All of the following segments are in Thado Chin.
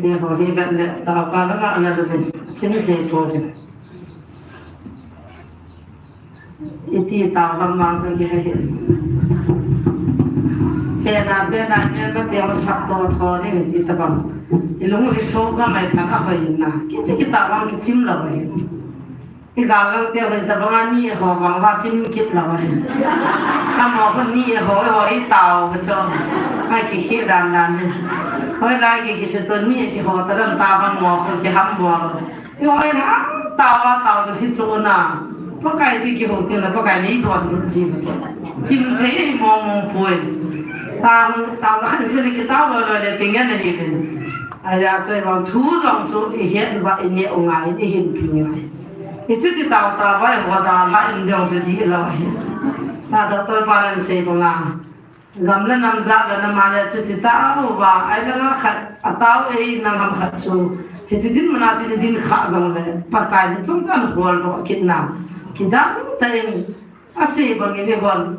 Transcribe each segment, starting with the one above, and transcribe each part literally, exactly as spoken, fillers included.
Te ho hi vet le tao ka lama ana lu bin chim thei po le. Iti tao lam mang sang ki hai hi. Pena pena men ba te ho sak to tho ni ti ta bang. I lung ri so ga mai ta ka hoi na. Ki ti ki tao lam ki chim la hoi. I gal lo te hoi ta bang ani ho bang ba chim kit la hoi. Ka mo ko ni ho ho i tao ba cho. Ai ki khi dan dan ni. Hoi lai ki ki se to ni ki ho ta dan ta bang mo ko ki ham bo lo. Yo, ai na, tao a tao hi chu na. Pakai ti ki ho ti na, Pakai nei tuan nu ji na chu. Chim thei hi mong mong poi. Tao, tao la khan se ki tao lo lo le ting ya na hi bin. Aya chu bang thu jong chu i het va i ne u ngai, i hin pi ngai. I chu ti tao ta vai ho da la in dong se di lo hi. Ta doctor pa nan se ko nga. Gam le nam jat le nam a le chu ti tao va, ai langa khat a tao ei nang ham khat chu. Hichi dinmun a chu ni din kha jong le, Pakai ni chungchang hol doh kit na. Kidang tah in, a sei bang in i hon.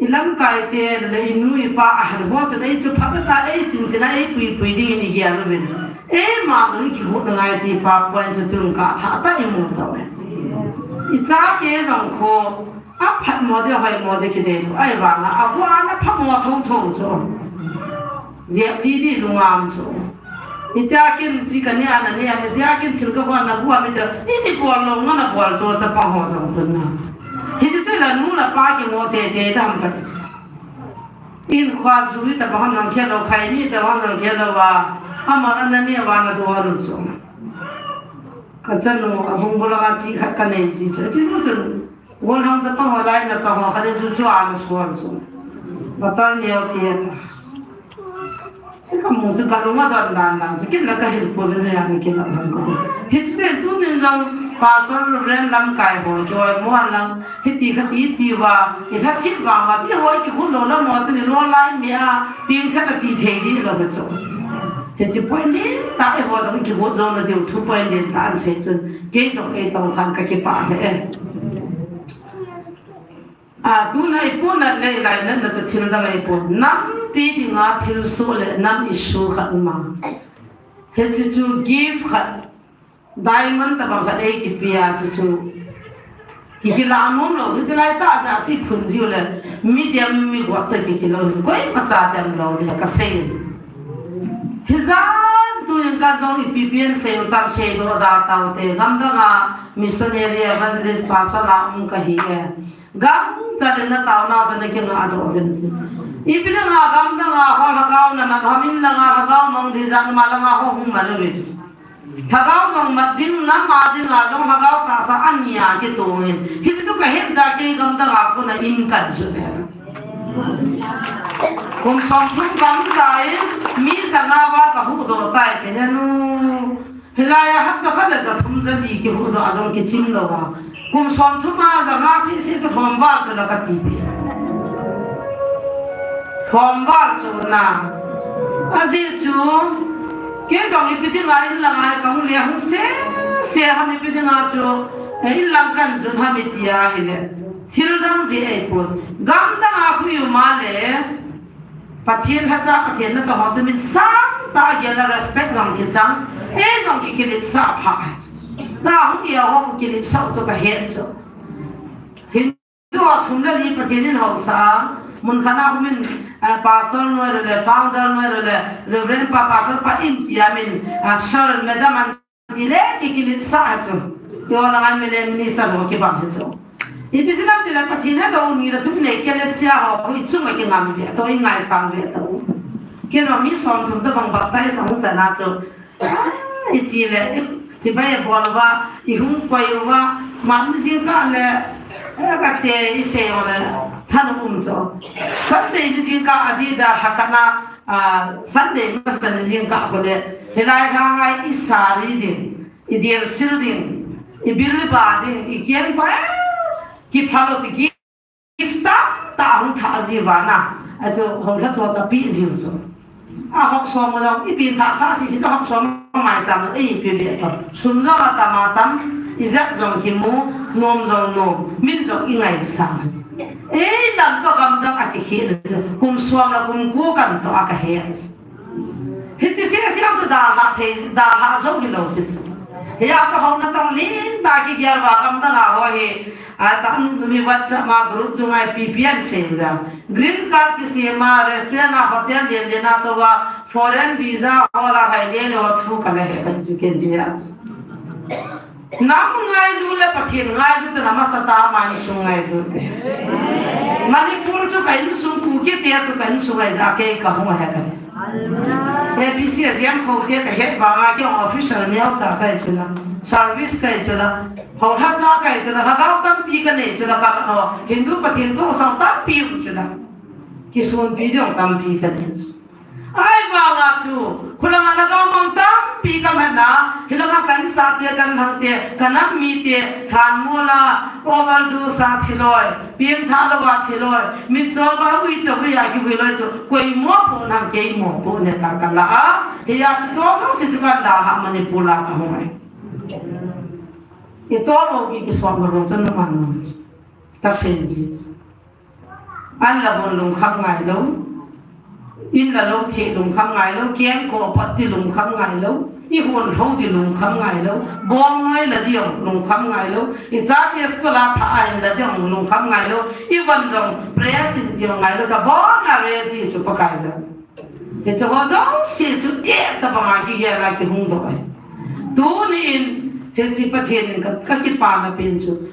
I lamkai te le i nu i pa a han ho chu ei chu phat ta ei chin chin a ei pui pui ding in i gel uvin. Ei ma jong kigot na ngai ti pa point chu tun ka tha ta i mu tau e. I chate jong kho, a phat mo de, hoi mo de ki de. Ai vang a, a bu a na pha mo thong thong chu. Jep di di lungam chu. Itia kin chi ka nia na nia, itia kin thil ka bol na bol mi ta. I ni bol lo nga na bol chu chapang ho jong pun na. Hichi chu la nu la pa ki ngo te te dam ka ti. In khua zui ta ba ham nang khel lo, khai ni ta ba ham nang khel lo va. Ama an na nia va na do ru chu. Ka chanu a bung bula ka chi khat ka nei chi chu. Chi nu chun. Golhang chapang ho lai na ka ho kha le chu chu a na suan chu. Batal neo ti ta. Chi ka mu chu ka lunga don dan dan chu kin la ka hil po le ya ni kin la han ko. Hi chu tu nin jong Pastor Reverend lamkai ho ki oi mo lang hi ti kha ti ti va i kha sit va ma ti ho ki khun lo la mo chu ni lo lai mi a pin kha ka ti thei di lo ka chu. Hi chi point din ta e ho jong ki ho jong na diu thu point din ta an sei chun ke jong e tong khan ka ki pa he e. A, tuna i puna le i lainatna chu thil dang ahi pon. Nampi dinga thilsoh le nam issue khat um a. Hiche chu gift khat, diamond tabang khat ei kipe a chu chu. Ki, kilah nom lou, hiche lai tah jeh a chu i phun jiu le, mi dem mi guat toh ki, kilou, koima cha dem lou ding ka sei. Hijeh chun tuin ka jong ipi pen sei u tam, seidoh da taute, gamdang a missionary evangelist pastor la um kahi e. Gangchal in na taona chu na kingah doh uvin. Ipi dinga gamdang a ho lhagao na mang ham, in langa lhagao mang ding jat ma langa ho hung man uvin. Lhagao mang mat ding, nam a dinga jong lhagao tahsa ania kitong in. Hichu kahet jeh a kei gamdang a kona in kan jut e. Kum somthum gamdang in mi janga va kahuhdoh tai ti na nu. Hilai a hapta khat le ja thum ja li kihuhdoh a jong kichim lou a. Kum somthum a janga sisi chu lhomval chu la kati pi. Lhomval chu na. Ajeh chu, kei jong ipi dinga in langa kahung le hung sese ham ipi dinga chu, eh, in lang kan jun ham iti ahile. Thil dang jeh ahi pon. Gamdang a khu i um a le. Pathen lhacha, Pathen natoh ho chu min sangtah a gel a respect jong kichang, ei jong ki, kiletsah pha. Nahung i a ho kiletsah u chu kahet chu. Hindu ho thum le li Pathen in haosah a, mun khat a khu min, eh, pastor noi lou le, founder noi lou le, Reverend pa, pastor pa in ti a min, ah, sir, madam an Tile ki, kiletsah a chu. Keiho langa mi le minister ho kibang hi chu. Ipi jeh ham tile Pathen helou ni le thum le Ecclesia ho khu i chunga kingam ve toh, i ngaisang ve toh. Keiho mi somthum tobang baptize ahung chan a chu. Ah, i chi le, i chibai bol uva, i hung koi uva, man ni jingkah le, eh, kate i sei uva le, thanop um chu. Sunday ni jingkah a dida hakhat na, ah, Sunday masa ni jingkah khu le, hilai lhanga i sari ding, i delsil ding, i bilba ding, i kengpa, eh, kiphalou ti gift tamtah hung thah ji vana, achu hou lha cho cha pi jiu chu. A hok som jong, i pin thah sa sisi chu hok som mai chang ei pi ve to. Sum jong atam atam, i jat jong kimu, nom jong nom, min jong i ngaisang. Ei lam toh gamdang a kikhel chu, kum som le kum ko kan toh a kahe. Hiche sese chu dalha thei, dalha jou hilou hi chu. Hia chu houna tong nin ta kigel va gamdang a ho hi. A ta mi WhatsApp ma group dunga ipi ipi asei jeng. Green card kisem a, restaurant a, hotel lien lien a tou a, foreign visa ho la hai le le ho thu kala he kati chu ken jia. Nam ngailu le Pathen ngailu chu na masatah a insung ngailu te. Manipur chu ka insung, Kuki te chu ka insung ngai ja kei kahung ahi kati. A B C a jeng kho te kahet vanga kei official neocha kahi chu la, service kahi chu la, houna cha kahi chu la, lhagao tampi kanei chu la, ka, o, Hindu Pathen tohsang tampi um chu la. Kisonpi ding tampi kanei chu. Ahivanga chu, khulanga lhagao mang tampi kaman a, hilanga ka insung te, ka lhang te, ka nam mite, lhanmol a, overdose a thi loi, pengthah louva thi loi, mitchol ba uicha uia kivui loi chu, koi mopoh nam kei mopoh ne ta kala a, hia chu chom jouse chu ka dalha Manipur a kahung ahi. Itoh bou ki kisop ma bou chu na man. Kasei ji. An la bon lungkham ngailou. In la lou thei lungkham ngailou. Keng ko pat ti lungkham ngailou. I hon lou ti lungkham ngailou. Bong ngai la ding lungkham ngailou. I chate school a tha a in la ding lungkham ngailou. I van jong prayer sin ding ngailou. Ka bon a ready chu Pakai jong. Hiche ho jouse chu e tabanga kigel a kihung doh ahi. Tuni in hiche Pathen in ka, kakipana pen chu.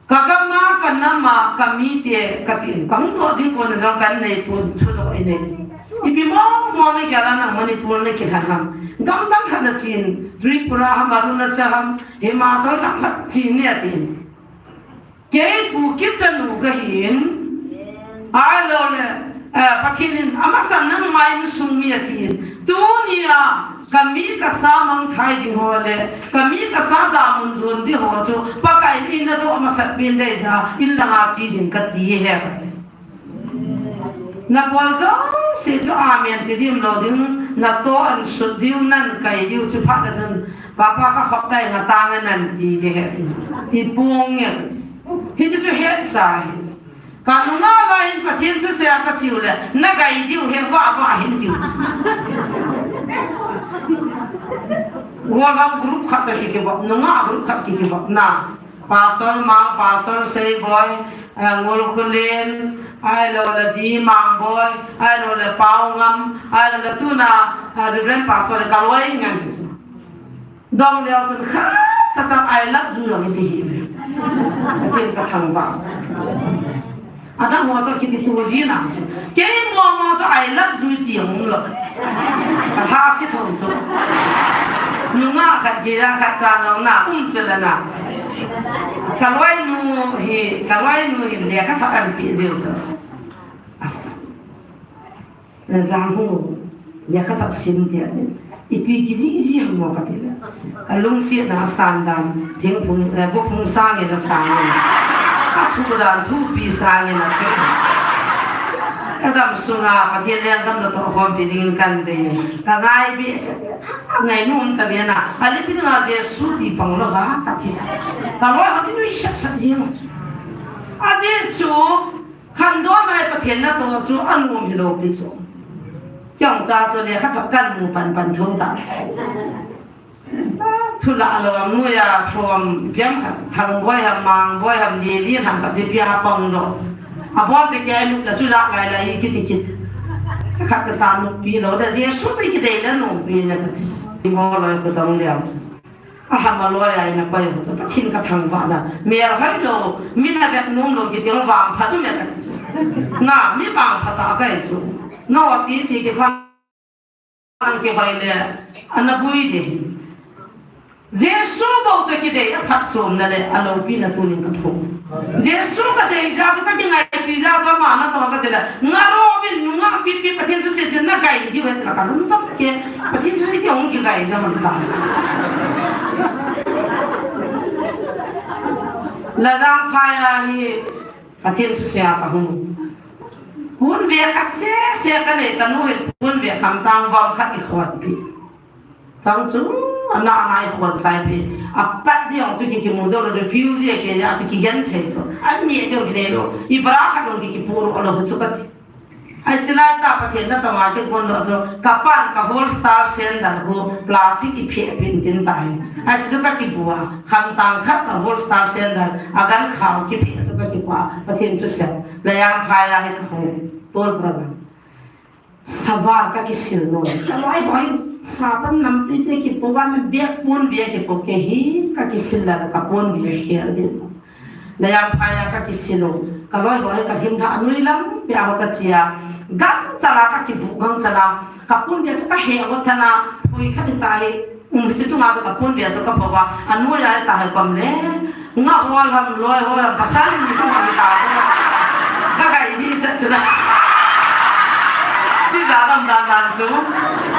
Ka gam a, ka nam a, ka mite, ka tin, ka hung doh ding kona jong kan nei pon, thudoh inei. Ipi mong mong na gel a nang Manipur na kilhen ham. Gam dang khat na chen, Tripura ham, Arunachal ham, Himachal lam khat chen ne atin. Kei Kuki chanu kahin, ahilou le, eh, Pathen in amasan nangma insung mi atin. Tunia, Ka mi ka sa mangthai ding ho le, ka mi ka sa damun jon ding ho chu, Pakai in eina doh masat pen dei ja, in langa che ding kati ahi kati. Na bol jouse chu amen ti ding lou ding, na toh an sut ding, nan kai ding chu phat na chun, Papa ka khop tai na tang nan ti ding ahi ti. Ti pong nge kati. Hichu chu hetsa ahi. Ka nunga lai in Pathen thusei a ka cheu le, na gai diu he va va hin tiu. Ngol ham group khat ka ki kibop, nunga group khat ki kibop na. Pastor Mang, Pastor Seiboi, eh, Ngol Khulen, ahilou le Di Mangboi, ahilou le Paongam, ahilou le tuna, eh, Reverend Pastor le Kaloi ngan hisu. Dong leo chun khat cha cha I love you jong iti hi ve. Pathen ka thangvah. Adang ho chu kiti tu ji na. Kei mo mo chu I love you ti jong lo. Ka ha si thong chu. Nunga khat gei a khat cha nong na um chu la na. Ka loi nu hi, ka loi nu hi lekha thot an pe jil chu. As. Na jang hu, lekha thot sim ti ahi. Ipi kijih jih ham mo kati le. Ka lungsetna asan dan, thingphung, eh, gophung sangin asang in. Athu dan, thupi sangin athu. Ka dam sunga, Pathen lenggam natoh khompi dingin kan dei. Ka ngai behseh, ngai nom ta ve na. Alepi dinga Jesu ti pang lou va, kati. Ka loi ha ki nui sak sak jing. Ajeh chu, Khandon a Pathen natoh chu anom hilou pi chu. Kei jong cha chu lekha thot kan mu pan pan thou ta. Thu la lou a mu ya from piam khat Thangboi ham, Mangboi ham, Lili ham khat chi pia pang lou. Abon che kei nu la chu la lai lai kiti kit. Khat cha cha mu pi lou da Jesu te kidei la nom pi na kati. Mo loi ko dong liang. Aham a loi a ina koi ho chu, Pathen ka thangvah na. Mel hoi lou, min a vet nom lou kiti lou vangphat um e kati chu. Na, mi vangphat a kahi chu. Na o ti ti kiphat nang kihoi le, ana bui de hi. Jesu bou te kidei a phatchomna le, a loupina tunin ka thum. Jesu ka dei jeh chu ka kingaipi jeh chu ama natoh ka ti le, ngarouvin nungah pipi Pathen thusei chu na gai diu ahi ti la ka lungtah ke, Pathen thusei ti hung kigai na man ta. Lajang phai a hi Pathen thusei a ka hung. Hun ve khat seh seh ka nei ka nu hin hun ve kham tang vom khat i khon pi. Chang chu, ana ana i khon chai pi. A pat ding chu ki kimu jou lou, refugee a ke ja chu kigen thei chu. An ni ding kinei lou. I bra khat jong ki kipu lou lou chu kati. Ai chilai ta Pathen natong a kikon doh chu, kapan ka All Star sandal hu plastic a ipheh peh in tin tai. Ai chu kakibu a, khamtang khat ka All Star sandal, agan khao kipheh chu kakibu a, Pathen thusei. Lajang phai a hi kahung tol program. Saval kakisil lou. Kaloi hoi, sapan nampi te kipo va, mi bek pon bek kipo, kei hi kakisil la, kapon bek khel din. Lajang phai a kakisil lou. Kaloi hoi, kalhim tha anoi lam pia ho kache a. Gangchal a kakibu, gangchal a. Kapon bek chu kahe got than a, hoi khat in tai. Um, hiche chunga chu kapon bek chu kapho va, anoi a ta he kom le, nga hol ham, loi hol ham, pasal ni ko ham ta chu. Kakai ni cha chu na. Tija lam dan dan chu.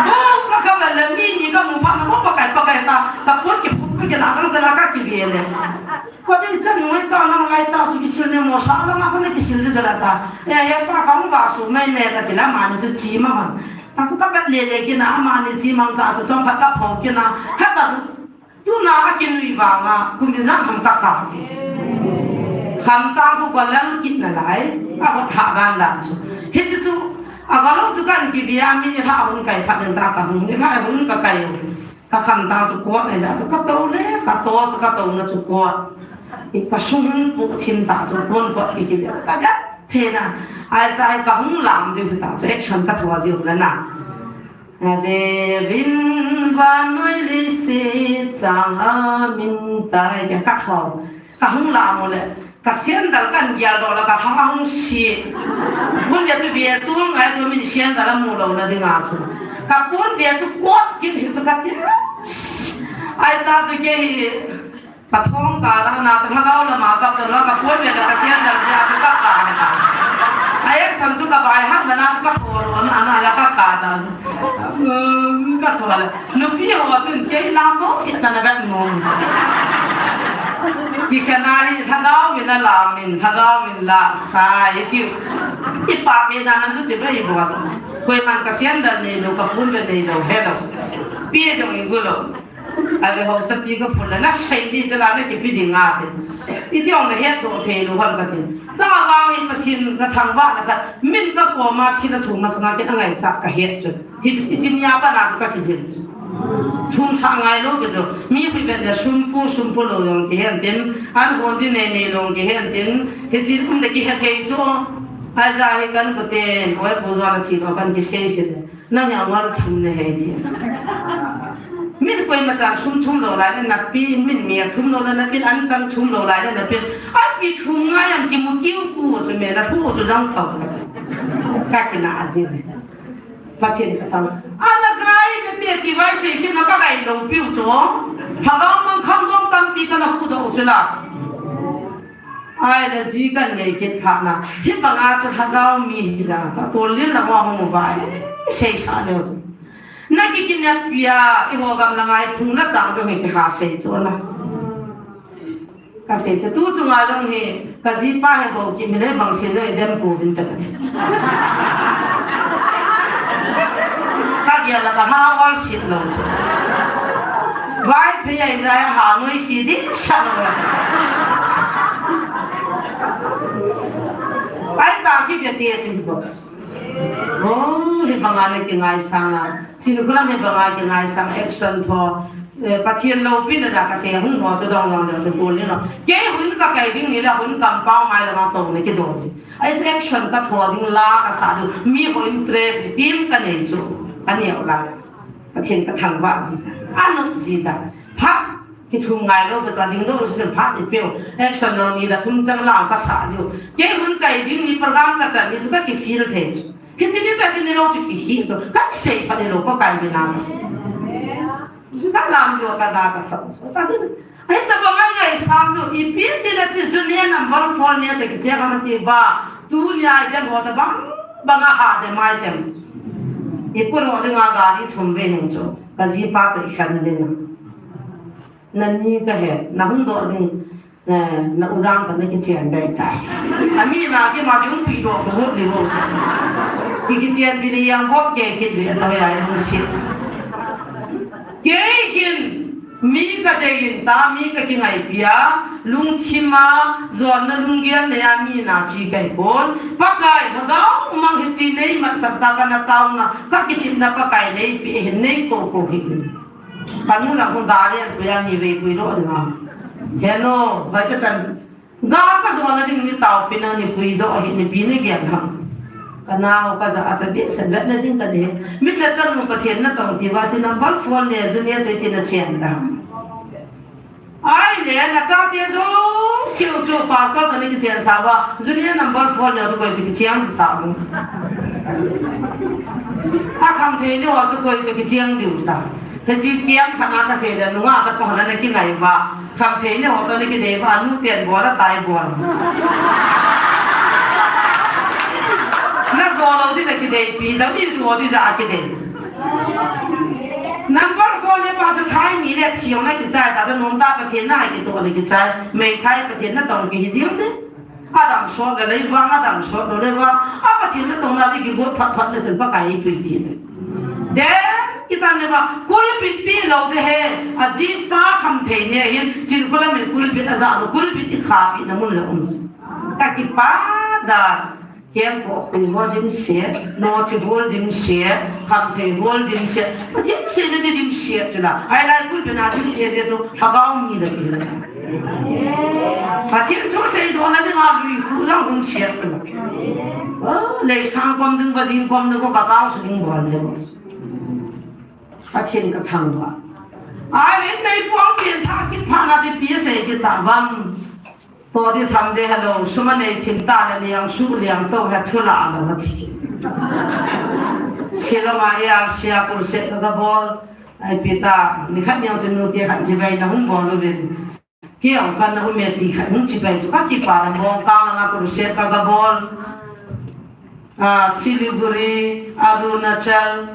Bo, ka kavel le mi ni kamu phat na, bo, pakai, pakai ta, kapon kipu chu kila gangchal a kakive le. Koi ding chan ngai ta, nang lai ta, chu kisil ne mo, sa lama kona kisil di jala ta. Eh, hepa kahung vasu mai me kati la, amani chu chi ma hon. Ta chu kavet le le kit na, amani chi mang ka chu chomkhat kapho kit na. Heta chu, tuna akinui vang a, kum ijat ham kaka. Khamtang khu kalang kit nalai, agot ha dan dan chu. Hiche chu, agalou chu kakive a, mi ni lha hung kai phat in ta kahung, ni lha hung kakai. Kakhamtang chu kot nei ja chu kato le, kato chu katouna chu kot. I kasung pu thim ta chu kon kot kiki le chu kaga thei na. Ai cha hi kahung lam diu ta chu action katho jiu le na. Ave vin vannoi leiset chang a min tai ke katho. Kahung lam u le. Ka sandal kan gial doh la ka thang ahung si. Pon ve chu ve chu ngai chu min sandal amu lou na dinga chu. Kapon ve chu kot kit hi chu kati. Ai cha chu kei hi. Kathong ka la na ka lhagao lama kap doh la kapon ve la ka sandal ve chu kap ka ha ta. Ai action chu kabai hak na na chu katho lou na na la kap ka ta. Um, katho le. Nupi ho chun kei lam bou sia chana vet nom. Kikhen a hi lhagao min alam in, lhagao min la sa e tiu. Ipa kei na nan chu chibai bol. Koiman ka sandal neilou, kapon ve neilou, helou. Pi jong igulou. Ave haosapi kaphun la, nasei di chala nakipe ding ati. Iti ong nahet doh theilou ham kati. Tavang in Pathen kathangvah na khat, min kakoma thil athum masanga kei angaichat kahet chu. Hi, hiche nia pat a chu kakijil chu. Thumsah ngailou pi chu. Mi pi vet le sum pu, sum pu lou jong kihen tin. An hon di nei nei lou kihen tin. Hiche um le kihe thei chu. Aija hi kan pu ten, oi pu jong la chi lou kan kisei sei le. Nang hi angal thum nahi ti. Min koima chan sum thum lou lai le napi, min mi athum lou le napi, an chang thum lou lai le napi. Api thum ngai am kimu kiu ku chu me na hu chu jang thau ka. Kakina ajin. Pathen kathang. Ana gai na te ti vai sei sei na kagai lou piu chu. Lhagao mang khang dong tampi kana hu doh chu la. Ai la ji kan nei kit phat na. Hi banga chu lhagao mi hi jang ta. Tol lil la mo hung vai. Sei sa leu chu. Nakikinep pia, eiho gam la ngai phung la chang jong hi kiha sei chu na. Kasei chu tu chunga jong hi, kajipa hi ho ki mi le bang sei le dem ko vin ta. Kagel la kaha ol sit lou chu. Vaiphei a ija ha noi si di sa lou. Ai ta ki pe ti ti bo. Oh, hi banga nakingaisang a. Chin kulam hi banga kingaisang action tho. Eh, Pathen loupina da kasei hung ho chu dong dong dong chu tol ni lou. Kei hun kakai ding ni la hun kampau mai la ma to ni kido ji. Ai action katho ding la kasa du. Mi ho interest team kanei chu. Kanei u la. Pathen kathangvah ji ta. Anop ji ta. Phat kithum ngailou, ka cha ding lou, chu phat i peu. Action lou ni la thum chang la kasa jiu. Kei hun kai ding ni program kachan ni chu kaki feel thei. Hiche ni ta hiche ni lou chu kihi chu. Kakisei phat ni lou kakai ni na kasei. Kalam jiu kada kasa. Kaji. Ai tabang ngaisang chu ipi ti la chu junior number four ni ta kiche kama ti va. Tunia idem ho tabang banga ha de mai tem. Ipu lou dinga gari thum ve hung chu. Kajipa toh ikhen ding. Nani kahe, nahung doh ding, eh, na ujang ta nakichen dai ta. Ami na kima jung pi doh ko hot li ho. Ki kichen pi li yang bok ke kit ve ta ya hung sit. Kei hin, Mi ka deiyin ta, mi ka kingaipi a, lungthim a, jonna lunggel nei a mi nachi kahi pon. Pakai, Lhagao mang hiche nei matsah ta kana taona, ka kitepna Pakai neipe hin nei kou kou hih in. Kanu lang hung gari an pui a ni vei pui lo ding a. Heno, vai ka tan. Ga ka jona ding ni taopi na ni puidoh ahi ni pi ni gel ham. Ka nao ka ja a cha behseh vet na ding ka nei. Mit na chan mu Pathen na tong ti va chi number four le junior te ti na chen da. Ai le na chate jouse chu pastor ta ni kichen sa va junior number four le chu koi ti kichen ta mu. A kham thei ni ho chu koi ti kichen diu ta. Hiche kiam khana ka sei le nunga cha pa na kingai va. Kham thei ni ho toh ni kidei va, nu ten bol a tai bol. Na jo lou ding na kideipi, dam i jo ding ja a kidei. Number four le pa chu thai ni le chiong na kichai, ta chu nom ta Pathen na hai kitoh na kichai. Meithai Pathen na tong kihi jing ding. Adam sot le lei vang, Adam sot le lei vang. A Pathen na tong na ding kigot phat phat le chun Pakai i pui ti le. Dem kitan le ba, kulbit pi lou te he, a ji pa kham thei ne hin, chin kula min kulbit a ja lo, kulbit i kha pi na mun le um. Ka kipa da, kem ko khu ho dim se, no chi hol dim se, kham thei hol dim se, Pathen se ne dim se chu la. Ai lai kulbit na dim se se chu, Lhagao mi le ki. Pathen thu seidoh na ding a lui khu lang hung siat tu. Oh, lei sang kom ding, ba jing kom ding ko ka kau su ding bol le. Pathen ka thangvah. Ai, in nei puang pian tha kit pha na chi pi sei kit ta vam. To di tham de hello, sum a nei thim ta le liang su liang to ha thu la la ma thi. Sila ma ya sia kul se ka bol. Ai pi ta, ni khat niang chu nu te khat chi bai na hung bol lu vin. Kei jong ka na um e ti khat hung chibai chu ka kipa na mong kang langa crusade ka ga bol. Ah, Siliguri, Arunachal,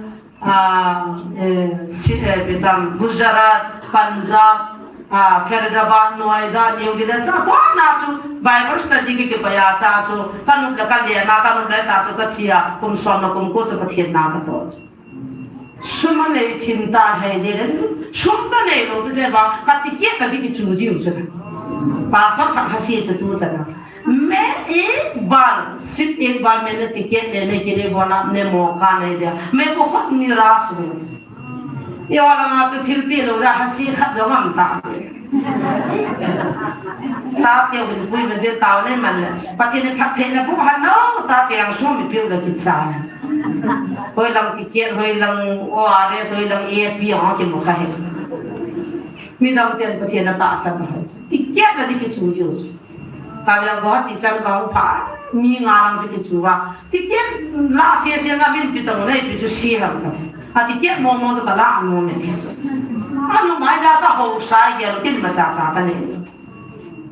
ah, eh, si-, eh, bitam, Gujarat, Punjab, ah, Faridabad, Noida, New Delhi, cha kona chu Bible study ki kipa ya cha chu, ka nup le ka le na, ka nup le ta chu ka chia, kum som na kum ko chu Pathen na ka to chu. Sum a nei thim ta thei de le, sum ta nei lou tu che ba, ka ticket ka di kichu jiu che. Pastor khat ha si che tu che na. मैं एक बार, सिर्फ एक बार मैंने टिकट लेने के लिए बोला, आपने मौका नहीं दिया। मैं बहुत निराश हूँ। Ye wala nga chu thil pi lou ja ha si khat jong am ta. Sa teu hin pui ma je tao nei man le. Pathen in phattheina pu han no ta che ang sum mi piu le kicha. Hoi lang ticket, hoi lang O R S, hoi lang A P ho ki mu kha he. Midang ten Pathen a tahsan ho. Ticket la di kichu jiu. Ka le Guwahati chan ka hung pha, mi nga lang chu kichu va. Ticket la se se nga min pi tong nei pi chu si ham ka. A ticket mo mo chu ka la mo me ti chu. Anu mai ja ka ho sai gel kin ma cha cha ka nei.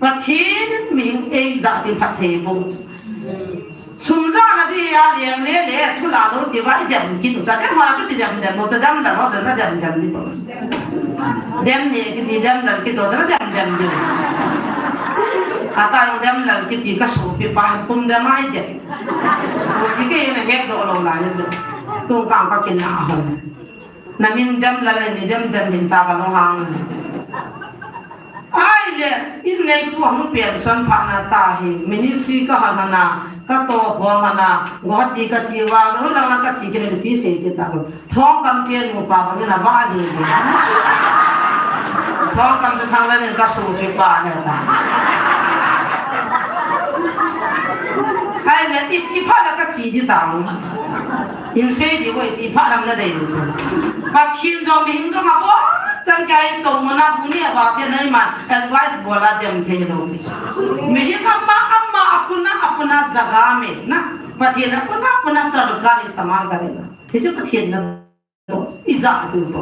Pathen in mihing ei ja ti phatthei bou. Sum ja na di a leng le le thu la lou ti va i dem kit u cha, dem ma chu ti dem dem mo cha, dem la mo cha na dem dem ni ko. Dem ni kiti dem la kiti cha na dem dem ni. A ta jong dem la kiti ka sopi pa kum dem ai de. Sopi ke na het doh lou lai chu. Tung kang ka kin na ho. Na min dem la le ni dem dem min ta ka lunghang. Ai le, in nei pu hung pension pha na ta hi, ministry ka ha na na, ka to ho ma na, Guwahati ka chi va, lo la na ka chi ke ni pi se ke ta ko. Thongkam te nu pa bang na va ni. Thongkam te thang la ni ka su pi pa ne ta. Ai le, i, i pha la ka chi di ta. In sei di wei ti pha lam na dei lu chu. Pathen jong mihing jong a bol chan kai to mo na bu ni a ba se nai man advice bol a dem thei lo. Mihing ama ama apuna apuna jaga me na. Pathen apuna apuna tarka ni istemal kare na. Hi chu Pathen na to. I ja tu to.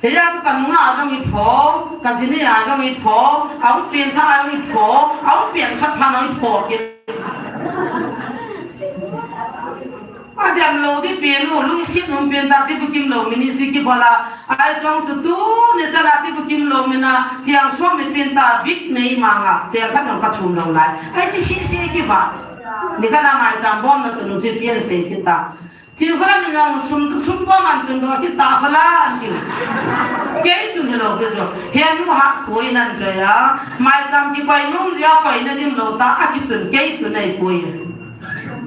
He ya chu ka nunga a jong i pho, ka jini a jong i pho, a hung pen tha a jong i pho, a hung pen sat pha a jong i pho ke. A dem lou di pen u, lungset um pen ta ti bukim lou, ministry kibol a. Ai chong chu tuni chan a ti bukim lou mina, chiang som mi pen ta bik nei manga, chiang khat jong ka thum lou lai. Ai ti si si kiva. Ni ka na mai cham bom na tu nu chi pian sei kita. Chin kholam in jong sum tu sum po man tun do ki ta khola an ti. Kei tun hello ke jo. He nu ha koi nan jo ya. Mai sam ki koi nung ja koi na dim lo ta a ki tun kei tun ai koi.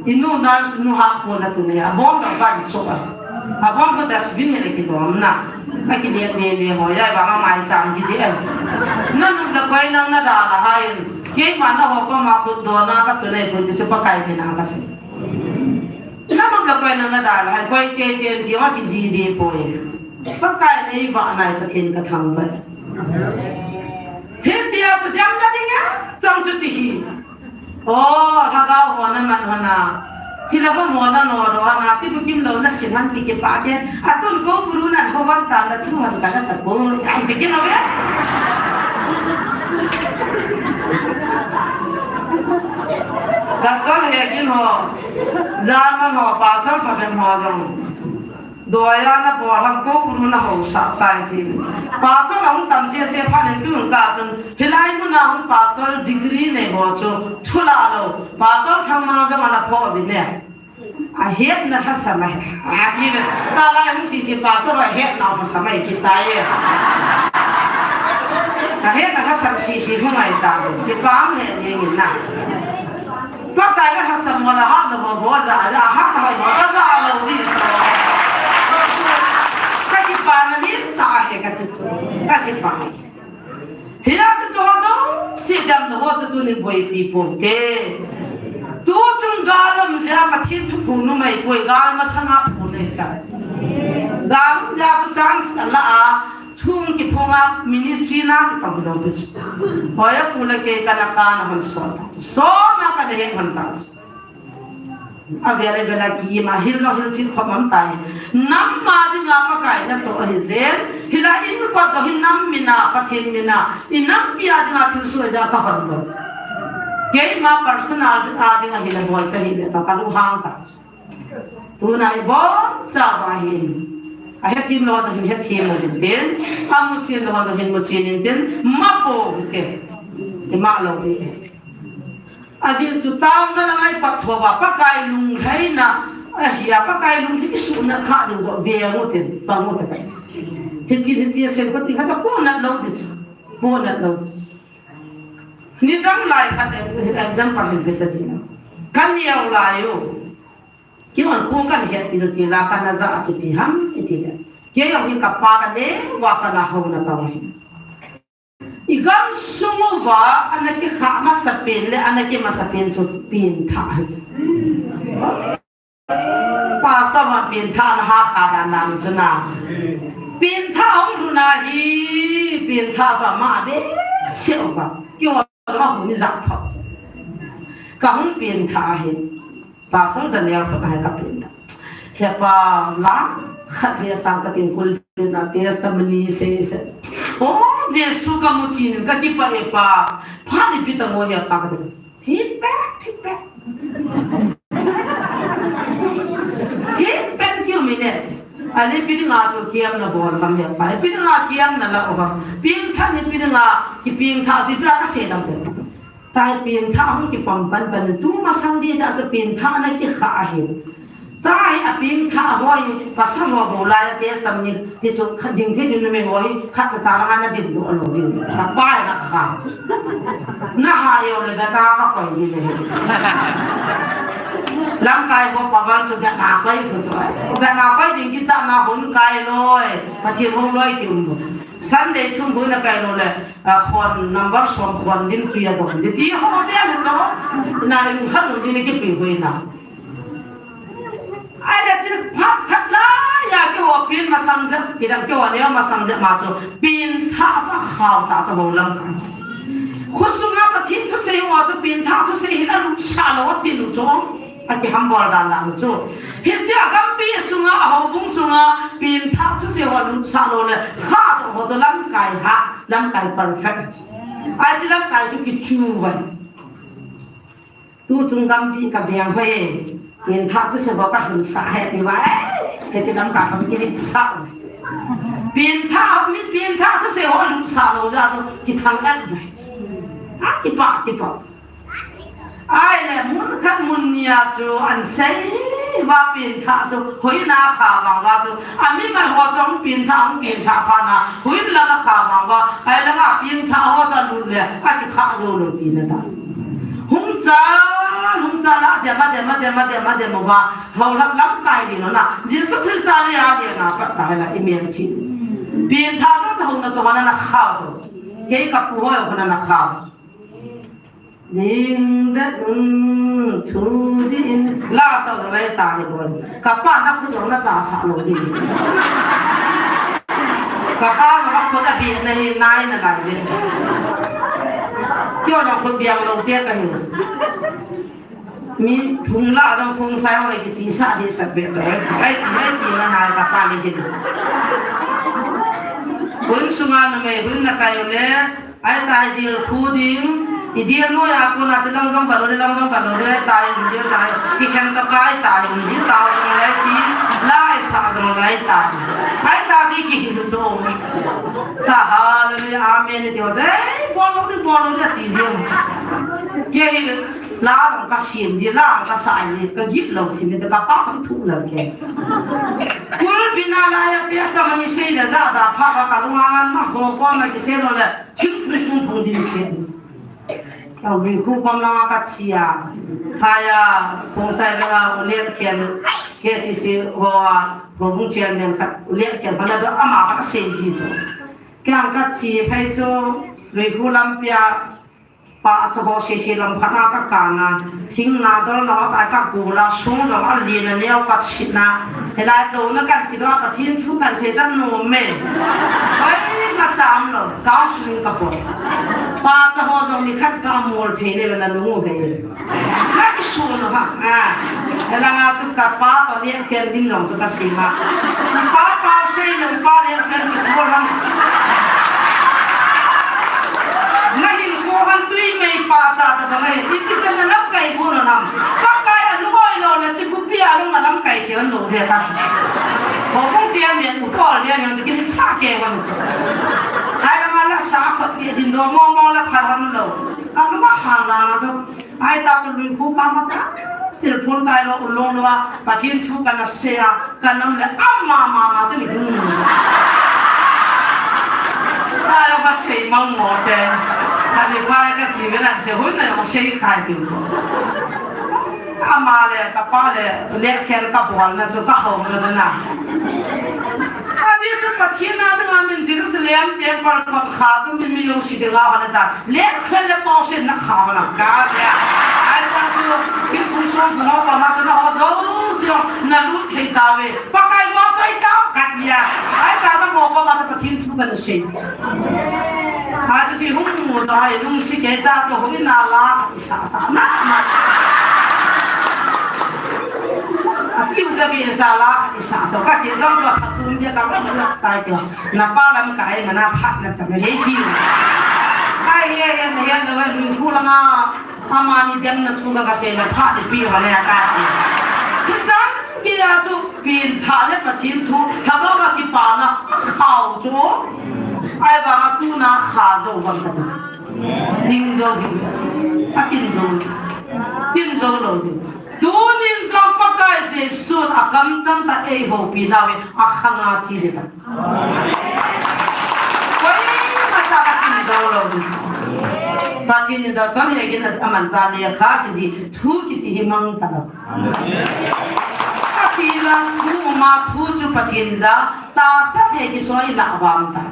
Inu nurse nu ha ko na tun ya. Bom da ban so ba. A bom ko dustbin he le ki bom na. A ki le le le ho ya ba ma mai sam ki je an. Na nu da koi nang na da la ha in. Kei ma na ho ko ma ko do na ka tun ai koi ti so pa kai me na ka se. Nabam la koi nang nadal hai koi te te ti wa ki ji di poi. Pakai nei va nai Pathen ka thang ba. Hitia chu diam na ding a, chang chu ti hi. O, lhagao ho na man ho na. Chila ho mo na no ro na ti bu kim lo na sin han ti ki pa ke. A tun ko buru na ho van ta na thu han ka la ta ko. Ai ti ki no ve. Ka kol he kin ho. Zaman ho, pasal pha bem ho jong. Doya na po ham ko puru na ho sa tai ti. Pasal hung tam che che pha nen tu ka chun. Hilai mun a hung pasal degree nei ho chu thula lo. Pasal thang ma jong ana pho vi ne. A het na tha sa mai. A ti ve. Ta lai hung si si pasal a het na tha sa mai ki tai. A het na tha sa si si hung ai ta. Ki pam he ni na. Pakai la ha sam mo la ha da mo bo za, la ha da mo la za lo ni so. Ka ki pa na ni ta he ka ti so. Ka ki pa. Hi la chu cho cho si dam na ho chu tu ni boi pi po te. Tu chung galam ja ma thin thu phu nu mai koi gal ma sanga phu ne ta. Galam ja chu chance la a Thung kiphong a ministry na kitong lo te chu. Hoiya pu le kei kana kana hon so ta chu. So na kana he hon ta chu. A vele vele ki ima hil lo hil chin khom am tai. Nam ma dinga Pakai na to ahi jen. Hila in ko to hin nam mina Pathen mina. In nam pia dinga thil su da ka hon lo. Kei ma personal a dinga hila bol ka hi le ta ka lu hang ta chu. Tuna i bon cha ba hin. A he thim lo na hin he thim lo hin tin. A mu chin lo na hin mu chin hin tin. Ma po hin tin. I ma lo hi. A jin su tao na la ngai pat tho ba Pakai lung hai na. A hi a Pakai lung thi su na kha ding zo ve ngu tin. Pa ngu ta kai. He chin he chin sen ko tin kha ta po na lo di. Po na lo. Ni dang lai khat example hin pe ta di na. Kan ni au lai u. Kei vang kong kan het til til a kan na ja a chu ipi ham i ti le. Kei jong hi ka pa ka ne, va ka na ho na tao hi. I gam sung uva, ana ki kha masa pen le, ana ki masa pen chu pen tha hi chu. Pa sa ma pen tha na ha kha da nam chu na. Pen tha hung lu na hi, pen tha sa ma be se uva. Kei ho ma hu ni ja pha. Ka hung pen tha hi. Pastor Daniel khut a hi ka pen ta. He pa la khat ve sang ka tin kul pen na testimony sei sei. O Jesu ka mu chin ka kipah e pa. Pha ni pi ta mo he pa ka tin. Thim pet, thim pet. Thim pet kiu mi ne. Ale pi dinga chu kiam na bol kam he pa. Pi dinga kiam na la o ba. Pen tha ni pi dinga ki pen tha chu pi la ka sei dam de. Tai pen tha hung kipam pan pan tu masang di ta chu pen tha na ki kha ahi. Tai a pen tha hoi pasal ho bo lai a testimony ti chu kha ding the ding me hoi kha cha cha na din do lo din. Ka pa na ka kha chu. Na ha yo le da ka ka koi di le. Lamkai ho pa bal chu da na koi ku chu. Da na koi ding ki cha na hun kai loi. Pathen hung loi ki um. Sunday thum bu na kai lo le. A khon number som khon lim pi a dom. Di ti ho be le cho. Na lim hal lo di ni ki pi hui na. Ai le chin phat khat la ya ki ho pen masang je. Ti dam ki ho ne masang je ma cho. Pen tha cho khao ta cho ho lam ka. Khusunga Pathen thusei ho cho pen tha thusei hin a lu sa lo ti lu cho. A ki hambol dan dan chu. Hiche a gampi sunga, a houbung sunga, pen tha thusei ho lut sa lo le, kha to ho to lamkai ha, lamkai perfect. Ai chi lamkai chu ki chu vai. Tu chung gampi ka biang hoi. Pen tha thusei ho ka hun sa he ti vai. Hiche lamkai ho ki lit sa. Pen tha mi pen tha thusei ho lut sa lo ja chu ki thang at vai. A ki pa, ki pa. Ai le mun khat mun nia chu an sei va pengthah chu, hoina kha vang va chu, a mimal ho chu hung pengthah, hung pengthah phat na, hoin lang a kha vang va, ai lang a pengthah ho chu a lut le, a kikha jou lou tina ta. Hung chal, hung chal a, dem a, dem a, dem a, dem a, dem a va, ho lam, lamkai ding lou na, Jesu Christa le a le na, pat ta la, i mel chi. Pengthah chu, chu hung na to na na kha. Kei ka pu ho ho na na kha. Ding det un thu ding la sa lai ta ni bon. Ka pa na khu dong na cha sa lo ding. Ka pa na ba khu da bi na hi nai na lai ding. Kyo na khu biang lo te ka hi. Mi phung la jong phung sai ho ki chi sa di sa be to. Ai ti ai ti na nai ka pa ni hin. Hun sunga na me hun na kai le. Ai tai dil khu ding, i dil noi a kona chu long long ka lo, long long ka lo, ai tai, dil tai, ki khen ka kai tai, hi tao long lai ti, lai sa long lai tai. Ai ta ji ki hin chu. Ta hallelujah, amen, ti ho, eh, bol lo ni, bol lo ni, ti ji. Ke hi, la long ka sim ji, la long ka sa ji, ka git lo ti mi, ka pa ka thu lo ke. Kul pina la ya testimony sei la ja da pha ka ka lunga ngan ma ho ko ma ki sei lo le. Thingphung sung phung ding se. Kau bi khu kom langa ka chia. Phaya, Khongsai vela u Liankhen, K C C ho a, houbung chairman khat, u Liankhen, phana do ama ka sei ji chu. Kei ang ka chi phei chu, Luikhu lampi a, pa chu ho sei sei lam phana ka kana. Thing na dol na ho ta ka kula, sung dol a lina neo ka china. Helai to na kan kidoh a Pathen thu kan sei chan nom e. Oi, ma cham lo, counseling ka po. Pa cha ho jong ni khat ka mol thei le na nu he. Na ki su no ha. Ah. Helai nga chu ka pa to ni ken dim jong chu ka si ma. Pa pa sei lo pa le ken ki ko ram. Na hin ko han tui mei pa cha ta ba ngai. Ti ti chan na lam kai bu no nam. Pa kai a nu oi lo na chi ku pi a lo na lam kai thei an lo ve ta. Ko kong chi an mien u ko ria ni chi kin sa ke wan chi. Ai la ma la sa ko pi din do mo mo la pha ram lo. Ka nu ma khang la na chu. Ai ta chu Luikhu pa ma cha. Chil phun kai lo u long lo a. Pathen thu ka na se a. Ka nam le ama ma ma chu ni hun. Ai lo ka sei mang mo te. Ka ni pa ka chi ve nan se hun na yo sei khai ti chu. Ama le, ka pa le, le khen ka bol na chu, ka hom na chu na. Ka ji chu Pathen na ding a min Jerusalem temple kot kha chu min mi lo si ding a hon ta. Le khen le pau sen na kha hon ka le. Ai ta chu, thingphung sung phung ho pa ma chu na ho jo si na lut thei ta ve. Pakai mo choi ta ka tia. Ai ta ta mo pa ma chu Pathen thu ka na sei. Achu ti hung mu to hai lungsi kei cha chu hung na la sa sa na na. Atiu ja bi sa la sa sa ka ti jong chu pha chun dia ka la la sai kyo. Na pa lam kai ma na phat na sa na le ti. Ai he he na he na wa lu khu la ma. Amani dem na chu ka ka sei na phat ni pi wa le ka ti. Ti chan ki ya chu. Pengthah le Pathen thu, Lhagao a kipana, a khao chu. Ahivanga tuna kha jou vang kati. Ning jou hi. A tin jou. Tin jou lou ding. Tunin jong Pakai Jesun akamchang tah eihoupi nau hi, akhanga che ding ahi. Koima cha a tin jou lou ding. Pathen in Doctor Hagin amanchah lekha kijih thu kiti hi mang talou. Atila thu ma thu chu Pathen ja, tahsa phe kisoi la bam ta.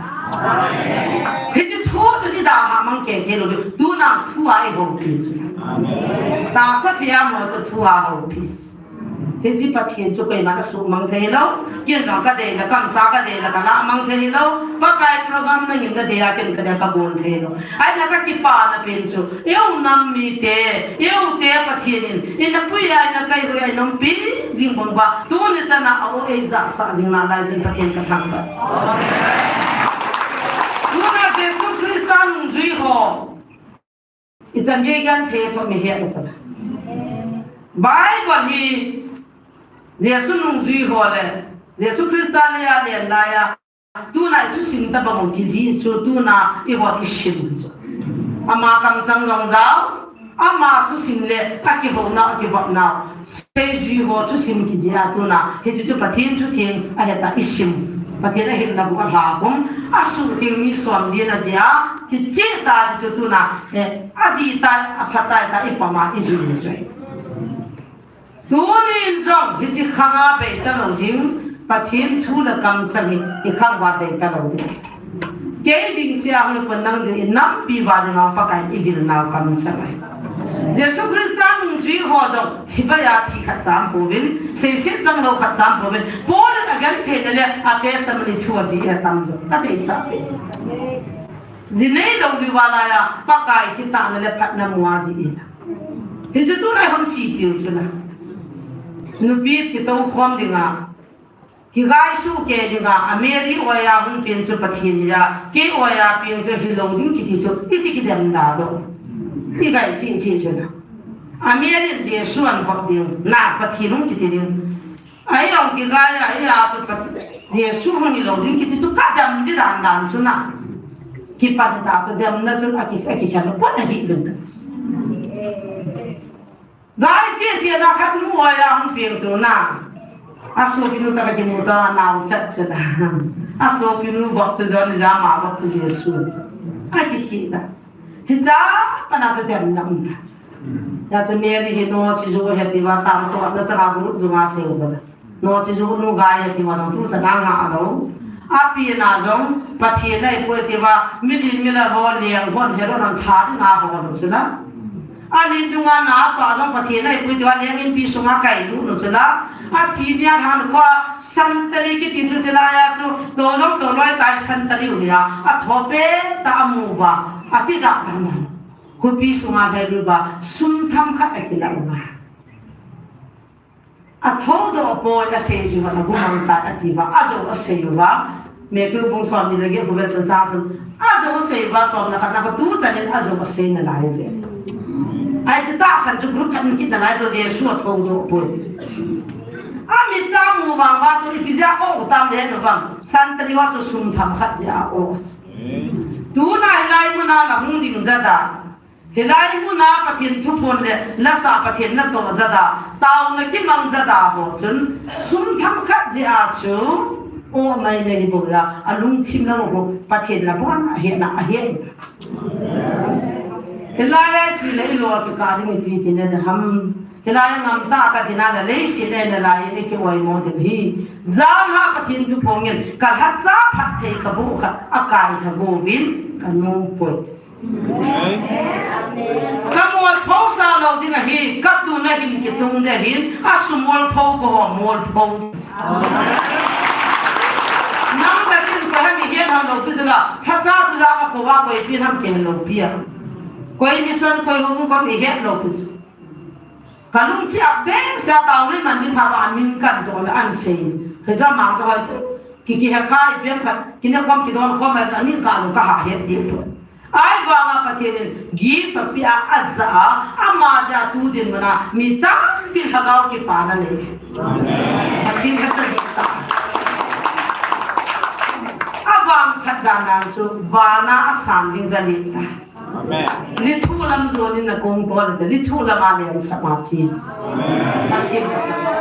Hiche thu chu ni da ha mang kei thei lou, tuna thu a eihoupi chu. Tahsa phe a mo chu thu a houpi. Hiche Pathen chu koima na sumang thei lou, ken jong ka dei la, kamsa ka dei la, ka la mang thei lou, Pakai program na ngim na dei a ken ka dei ka gon thei lou. Ahina ka kipana pen chu, eu nam mite, eu te Pathen in, ina pui a, ina kai hui a, ina umpi jing bang uva, tuni chan a o ei jahsah jing nalai jin Pathen ka thangvah. Tuna Jesu Christa nungjui ho, ichan gei genthei tho mi het u kala. Bible hi Jesu nungjui ho le, Jesu Christa lei a len lai a, tuna i thusim tabang u kijih chu tuna eiho i sim u chu. Ama kamchang jong jao, Ama thusim le akihouna, akivopna, seijui ho thusim kijih a tuna, hichu chu Pathen thutheng ahet a isim. Pathen ahilna bou alha khum, asuhtheng mi som li na jeh a, kicheh ta chu tuna, eh, adih tai, apha tai tia ipom a ijui chu ahi. Tunin jong hiche khang a bei talou ding, Pathen thu le kamcheng hi, ikhang uva bei talou ding. Kei ding sea hung pon nang ding, inampi uva ding a Pakai in ivil nau kamcheng ahi. Jesu Christa nungjui ho jong, thi bai a thi khat cha um pouvin, seiset changlou khat cha um pouvin, Paul in agentheina le a testimony thu ajih atam jong, kadeisah peh. Ji neilou diu va laiya, Pakai kitahna le phatna mu a ji in. Hichu tuna hung chi piu chu na. Nupi kitou khom dinga, kigai suh kei dinga, a Mary oi a hung pen chu Pathen ahi a, kei oi a pen chu hilou ding kiti chu, iti kidem da dou. Igai chi chi chu na. A Mary in Jesu ahin vop ding, na Pathen hung kiti ding. Ahi jong kigai a, ahi a chu Pathen, Jesu hung hilou ding kiti chu kadem di dan dan chu na. Kipan ta chu demna chun aki, akikhen pon ahi ding ka. Gai cheh cheh na khat nu oi a hung peng chu na. Asopinu toh akimu ta nau chat chu na. Asopinu vop chu John, ama vop chu Jesu. Akikhel ta. Hicha pat a chu demna um ta. Hijeh chun Mary hi noche joh ahi tia, tangtona chang a group dunga asei u bou. Noche joh nu gai ahi tia, nang tu sa nang ha lou. Api na jong, Pathen ahipoi tia, milen milam ho leng hon Herod in atha ding a ahol u chu la. Ani dunga na pa jong Pathen ahipoi tia, leng inpi sunga akai lut u chu la. Athi nia lhan kho, santali kiti chu chu la ahi chu, to jong to loi tai santali u nia, atho pet a amu uva, atijat dan dan. Khopi sunga lhai lut uva, sum themkhat akilah uva. Athoudoh poi asei jeh uva, nagumang tai ati uva, ajou asei uva. Matthew bung som ni le get bung vel chang san. Ajou asei uva, som le khat na kho tu chan in ajou asei nalai uve. Ahi chu tahsan chu group khat in kit nalai chu Jesu athoudoh poi. Amit a amu vang uva chu ipi jeh a o tam le hen vang. Santali uva chu sum themkhat jeh a o. Tuna hilai muna nahung ding jat a. Hilai muna Pathen thuphon le lasa Pathen natoh jat a, taona kimang jat a ho chun, sum themkhat jeh a chu, o mai mai hi bou la, alungthim lang u Pathen la bon ahet na, ahet. Hilai a chi le ilo kikah ding ipi ti na ham. Hilai a ngam tah a ka dinga la leiset a nalai in iki oimo ding hi. Jan a Pathen thuphon in ka lhacha phatthei kabu khat akai lha uvin kanu poi. Ka molpho sa lou ding ahi, ka tuna hin kitung ding ahin, asumolpho kaho molpho. Nang ka tin ko hemi hian ham lou pi chu la, phacha chu la ka ko va koi pi ham ke lou pi a. Koi mission koi hung ko mi hian lou pi chu. Ka lungchih a behseh a taona iman ding phat uva amin kadoh le ahin sei. Hijeh a mang chu hoi tu. Ki, kihe kha ipi ham khat, kine khom kidon khom a, amin ka lung ka ha het ding tu. Ahivanga Pathen in gift apeh a, ajah a, ama jeh a tu dinmun a, mi tampi lhagao kipana nei. Pathen khat cha ding ta. Avangphat dan dan chu, vana asan ding jeh a nei ta. Amen. Lithuh lam jon in na kong tol te, lithuh lam a leng sah ma chi. Amen. Pathen khat cha.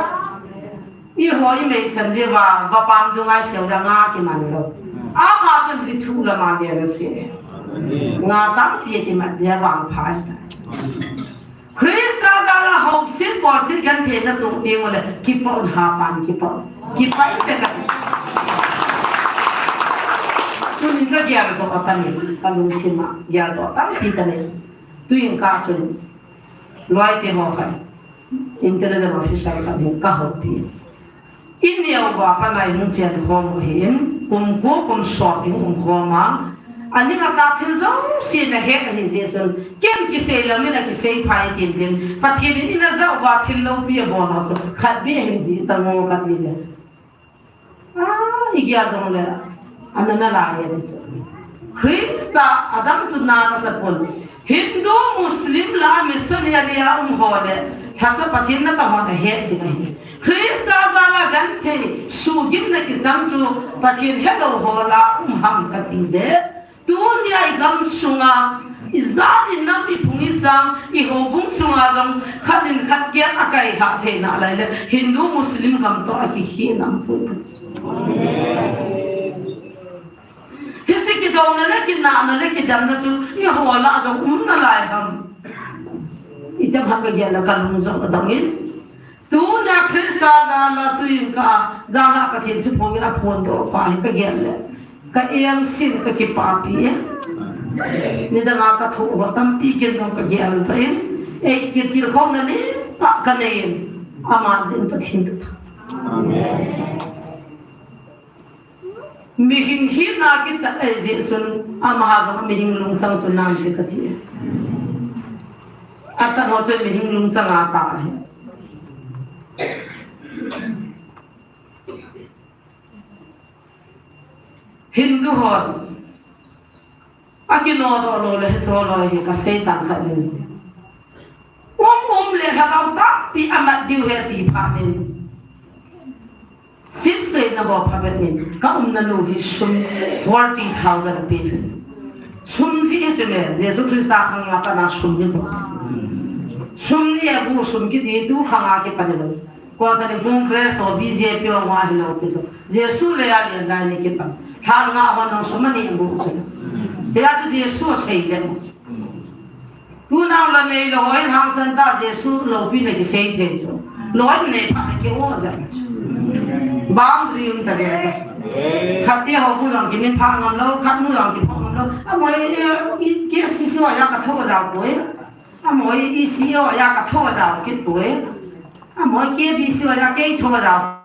Eiho i meisan jeh uva, vapam dunga i seu le nga kiman lou. Ama chun lithuh lam a leng asei. Nga tampi akimat dia vangphat ta. Christa jal a housen bolset gentheina toh teng ule, kipah un hapan kipah. Kipah inte ka. Tunin ka geldoh a ka nei, ka lungthim a geldoh tampi ka nei. Tuin ka chun, loi te ho khat, intelligence officer khat hin ka houpi. Inneo uva pat a ihung chen khom u ahin, kum ko kum som ihung um khom a, aning a ka thil jouse na het ahi jeh chun, ken kisei lou min a kisei phai tin tin, Pathen in ina jah uva thil loupi abol ho chu, khat beh hin jih tang o ka ti le. Ah, i gel jong le, ana nalai e ti chu. Christa adam chu na nasa pon. Hindu, Muslim la missionary a um ho le, lhacha Pathen natoh ho na het ding ahi. Christa jal a genthei, suhgimna kichang chu Pathen helou ho la um ham ka ti le. Tunia i gam sunga, Ijat inam iphung ichang, ihoubung sunga jong, khat in khat kiang akai kha theina lai le, Hindu Muslim gam toh akikhel nam pun. Hiche kidouna le, kinahna le, kidemna chu, eiho lah jong um nalai ham. Itiham kagel le kalung jong adong in. Tuna Christa jal a tuin ka, jal a Pathen thuphongin aphondoh pa hi kagel le. Ka engse in kakipapi e. Nidang a kathoh ho tampi ken jong kagel tan. Ei, kitilkhouna le, pa kanei in. Ama jeh in Pathen katha. Amen. Mihing hina kitat ahi jeh chun, amaha jong mihing lungchang chu nam ti kati. Atan ho chu mihing lungchang ata ahi. Hindu hon akinodoh lou le hiche loi hi kasei tang khat in. Um um le lhagao tampi amat diu ahi ti phat in. Sip seina bou phabep in, ka umna nu hi sum forty thousand ape peh. Sum jeh chu me, Jesu Christa khang a pat a sum hi bou. Sum ni agu sum kiti tu khang a kipan lou. Ko ta ni Congress ho B J P ho nga hilou pi chu. Jesu le a len lai ni kipan. Lhan nga hon jong sum ani agu chu. Hia chu Jesu asei le. Tunau la neilou hoi hangsan ta Jesu loupina kisei thei chu. Loi nei phat na ki-o jat chu. Boundary um tave. Khat te houbung jong kimin pha ngam lou, khat nu jong kipha ngam lou. Amoi, eh, i, K C C ho a katho jao poi. Amoi, E C A ho a katho jao kit poi. Amoi, K B C ho a kei tho jao.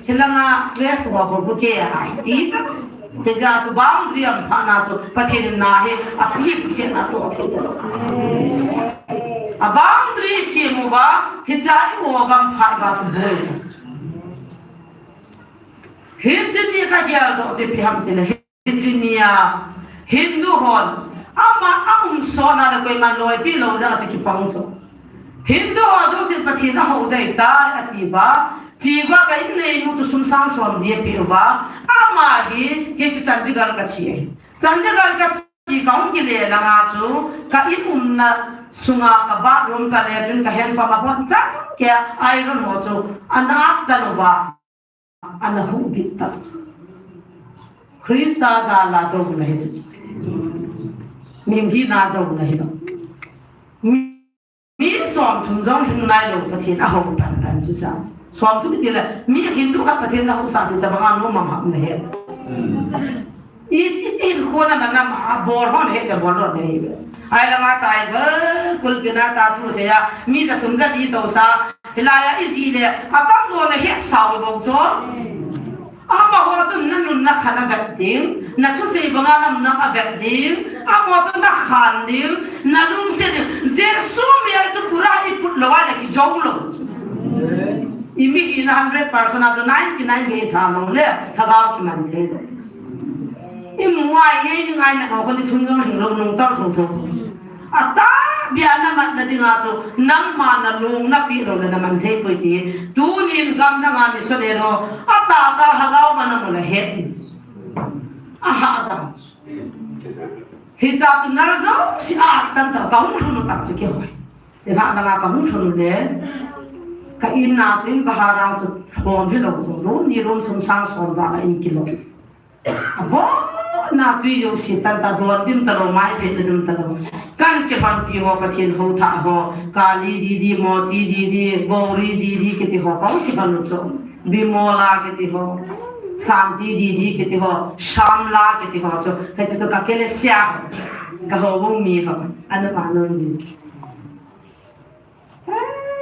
Hilanga place ho bou bou ke hai ti ta. Hijeh chun boundary aum phat na chu Pathen in na hi apui se na toh thei ta. A boundary sem uva hiche i-o gam phat uva chu boi. Hiche ni kageldoh chu ipi ham tile. Hiche nia Hindu hon ama aum sot na le koiman loipi lou jeh a chu kipang chu. Hindu ho jousen Pathen ahou dei tai ati uva. Chi uva ka inneinu chu sum sang som li apeh uva. Ama hi kei chu Chandigarh kache ahi. Chandigarh kache kahung kile langa chu ka in umna sunga ka bathroom ka latrine ka hand pump abon chan kei a iron ho chu ana at tan uva. Ana huhbit tan. Christa jal a douna hi chu. Mihing hina douna hilou. Mi, mi somthum jong hing nailou Pathen ahou pan tan chu cha. Somthum tile, mi Hindu khat Pathen ahou sah ti tabang a nom mang ham nahe. I, i, i, kona na nam a bol hon he, na bol hon he. Ai langa tai ba, kulpina ta thusei a, mi ja thum ja li tosa, hilai a iji le, atam jo na hetsau bou chu. Amaho chun na nun na khan avet ding, na thusei banga nam nam avet ding, amaho chun na khan ding, na lungset ding. Jesu mel chu pura iput lou a le kijou lou. I mihina hundred percent a chu ninety nine gei tha lou le, lhagao kiman thei lou. I mu ngai ngei ni ngai na ko ni thum jong hing lou nung tau thou thou. Atahbeh a na mat na dinga chu, nangma na lung na pi lou le na man thei poi ti. Tunin gamdang a missionary ho, atahbeh a lhagao man a mu le het. Aha ta. Hiche chu nal jouse a tan ta, ka hung lhun u tah chu kihoi. Ti lhah langa ka hung lhun u le, ka in a chu in bahar a chu lhom hilou chu, room ni room thum sang som val a in kilou. Abon a tui jouse tan ta, don dim talou, mai phet na dim talou. Kan kilhonpi ho, Pathen hou thah ho, Kali Didi, Moti Didi, Gauri Didi kiti ho, ka hung kilhon u chu. Bimola kiti ho, Santi Didi kiti ho, Shamla kiti ho chu, hiche chu ka kelesia ho, ka houbung mi ho, ana pa non ji.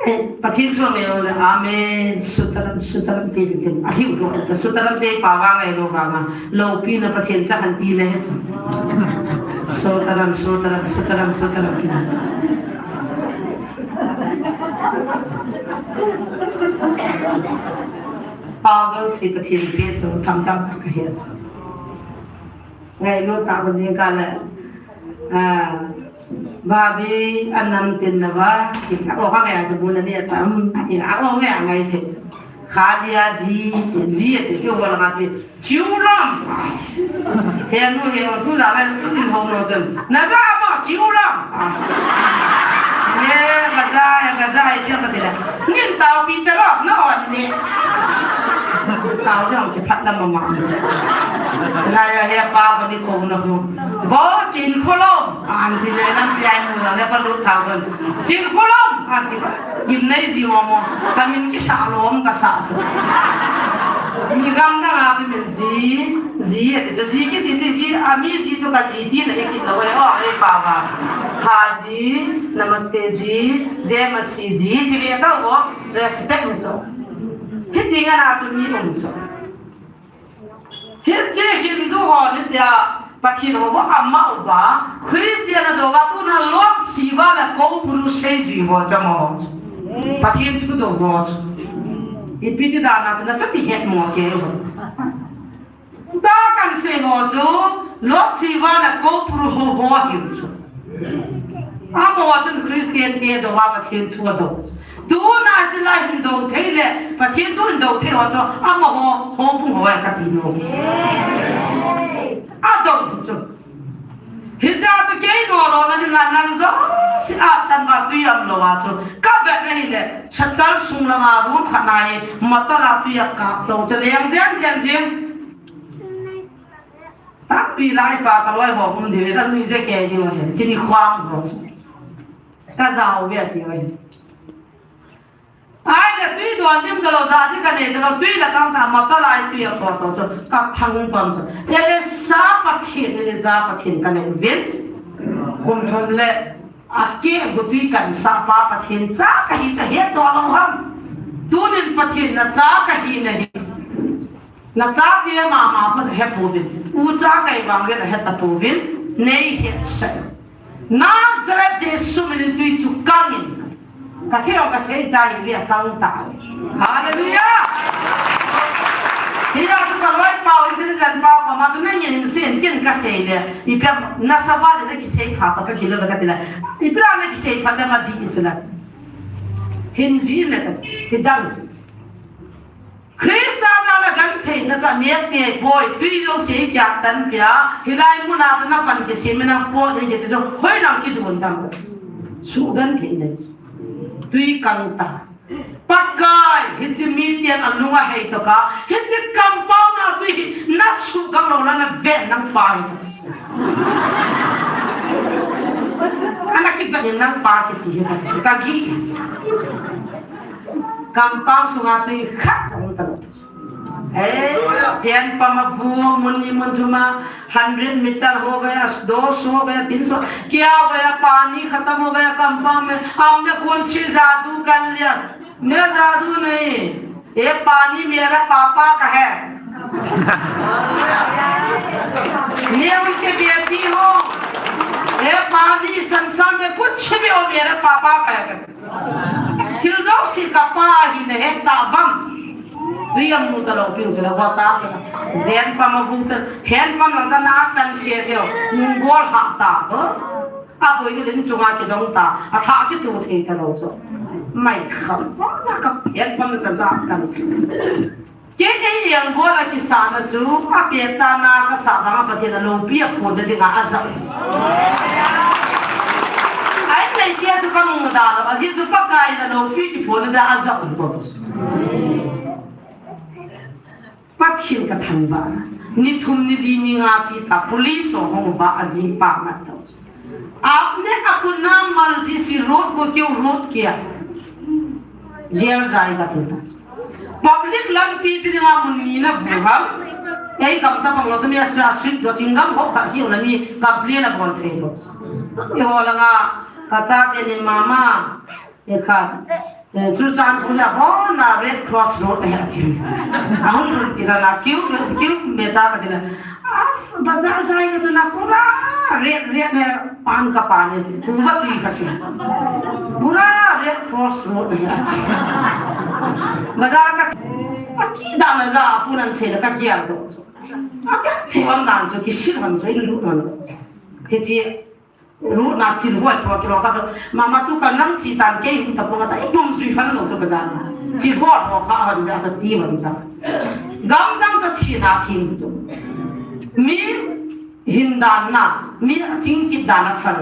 Eh, Pathen thu ngai le, Amen, Sutaram, Sutaram ti ti. Ahi u do, Sutaram ti pa va ngai lou va nga, loupina Pathen cha han ti le he chu. Sutaram, Sutaram, Sutaram, Sutaram ti. Pau jouse Pathen pe chu thamjam ka he chu. Ngailut tah ko jingkah le, ah, Barbie, anam tin na ba, kita o ka ngai a chu bu na ni atam, ati a o ngai a ngai the. Khadia ji, ji ati chu wala ka pi, chu ram. He nu he o tu la la tu ni ho no chen. Na ja ba Siu lam. Ah. Ne, ka za, ka za, ipi ham ka ti le. Ngin tao pi te ro, na on ne. Tao jong kiphat na mama. Na ya he pa ko ni ko na hu. Bo chin kholom. An ti le nam pi ai mu na le pa lu tao ko. Chin kholom. An ti ba. Gim nei ji mo mo. Ka min kisah lom ka sa. Ni gam dang a chu min ji. Ji, ati chu ji kiti chu ji, a mi ji chu ka ji tina ikit lou le, o, eipa va. Ha ji, namaste ji, jai masi ji, ti ve tao o, respect ni chu. Hiti nga na chu mi um chu. Hiche Hindu ho nitia, Pathen ho ho ama uva, Christian a dova tuna Lord Shiva la ko puru sei jui ho chu ama ho chu. Pathen thu do ho chu. Ipi ti dan a chu na chu ti het mo ke ho. Ta kan sei ho chu, Lord Shiva na ko puru ho ho hi chu. Ama ho chun Christian te do va Pathen thu do. Tu na chi la hin do thei le, Pathen thu hin do thei ho chu, ama ho, ho pung ho ka ti no. A do chu. Hija chu kei no lo na ni na nang jo, si a tan va tu yam lo a chu. Ka ve na hi le, chatal sung la ma room khat na hi, ma ta la tu ya ka do chu le yang jen jen jen. Tampi lai fa ka loi ho um diu, ka nui je kei diu ahi. Chini khwam ho. Ka jao ve diu ahi. Ai le tui don dim ka lo ja di ka nei ka lo tui la kang ta ma ta lai tui a ko to chu. Ka thang pam chu. Ele sa Pathen, ele ja Pathen ka nei vin. Kum thum le a ke gu tui kan sa pa Pathen cha ka hi cha he to lo ham. Tunin Pathen na cha ka hi na hi. Na chate mama pha he pouvin. U cha kai vang le he ta pouvin. Nei he sa. Nazareth Jesu min in tui chu kangin. Ka sei o ka sei cha hi le kang ta. Hallelujah. Hia chu ka loi pau, intelligent pau, ka ma chu na ngen in sen kin ka sei le. Ipi na sa va le ki sei pha ka ki le ka ti le. Ipi na ki sei pha le ma di chu la. Hin ji le ka ti dang. Christa na na gentheina chu a neh tei poi, tui jouse hi kiat tan pia, hilai muna chu na pan kisim in a pot hi kiti chu, hoilang kijon tam. Sugentheina. Tui kang ta. Pakai, hiche mi tian a lung a hei toh ka, hiche compound a tui hi, na sugang lou na na ven nang pa hi. Ana kiven nang pa kiti hi, ka gi. Compound sunga tui khat a um talou. Hey, jen pam a vu mun ni mun thum a, hundred meter ho gaya, do so gaya, tin so, kya ho gaya, pani khatam ho gaya, compound mein, humne kaun si jadu kar liya? Main jadu nahi, ye pani mera papa ka hai. Main unki beti hu. Ye pani sansar mein kuch bhi ho, mere papa ka hai. Thil jouse ka pa ahi na he ta vang. Tui amu talou piu chu la va ta. Jen pam a vu ta. Hen pam lang ka na tan se se. Nung bol ha ta. A boi ni len chunga kidong ta. A tha kitu thei talou chu. Mai kham pa na ka hen pam na sa ta tan. Kei ei eng bol a kisana chu, a pet tana ka sa vang a Pathen a loupi a phonna dinga a jao. Ai nei tia chu ka mu da lo, a ji chu Pakai na loupi kiphonna dia a jao ko. Pathen ka thangvah. Ni thum ni li ni nga chi ta police ho hung ba a ji pa mat to. आपने अपना मर्जी से रोड को क्यों रोक किया? Jail jayega ti ta. Public lampi pi dinga mun ni na bu ham. Ei kam ta bang lo tu mi a sui a sui jo chingam ho kha hi na mi complain a bol thei lo. Eiho langa ka chate ni mama. Ei kha, eh, Churachandpur la bon na Red Cross Road hai ati. Ahung run ti la na kiu, kiu me ta ka ti la. As bazar jayega tu na pura red, red hai, pan ka pan hai, kuva tui ka si. Pura Red Cross Road hai ati. Bazar ka, a ki da na ja, apu nan se na ka kial do. A ka thei wan dan so, ki sil wan so, in lu wan. He chi, Ru na chil huai thua kilo ka chu, mama tu ka nang chi tan kei hung ta pung ta, i pum sui han lo chu ka jan. Chil huai thua ka han ja chu ti han ja. Gam dang chu chi na thi chu. Mi hin dan na, mi ching kit dan na fal.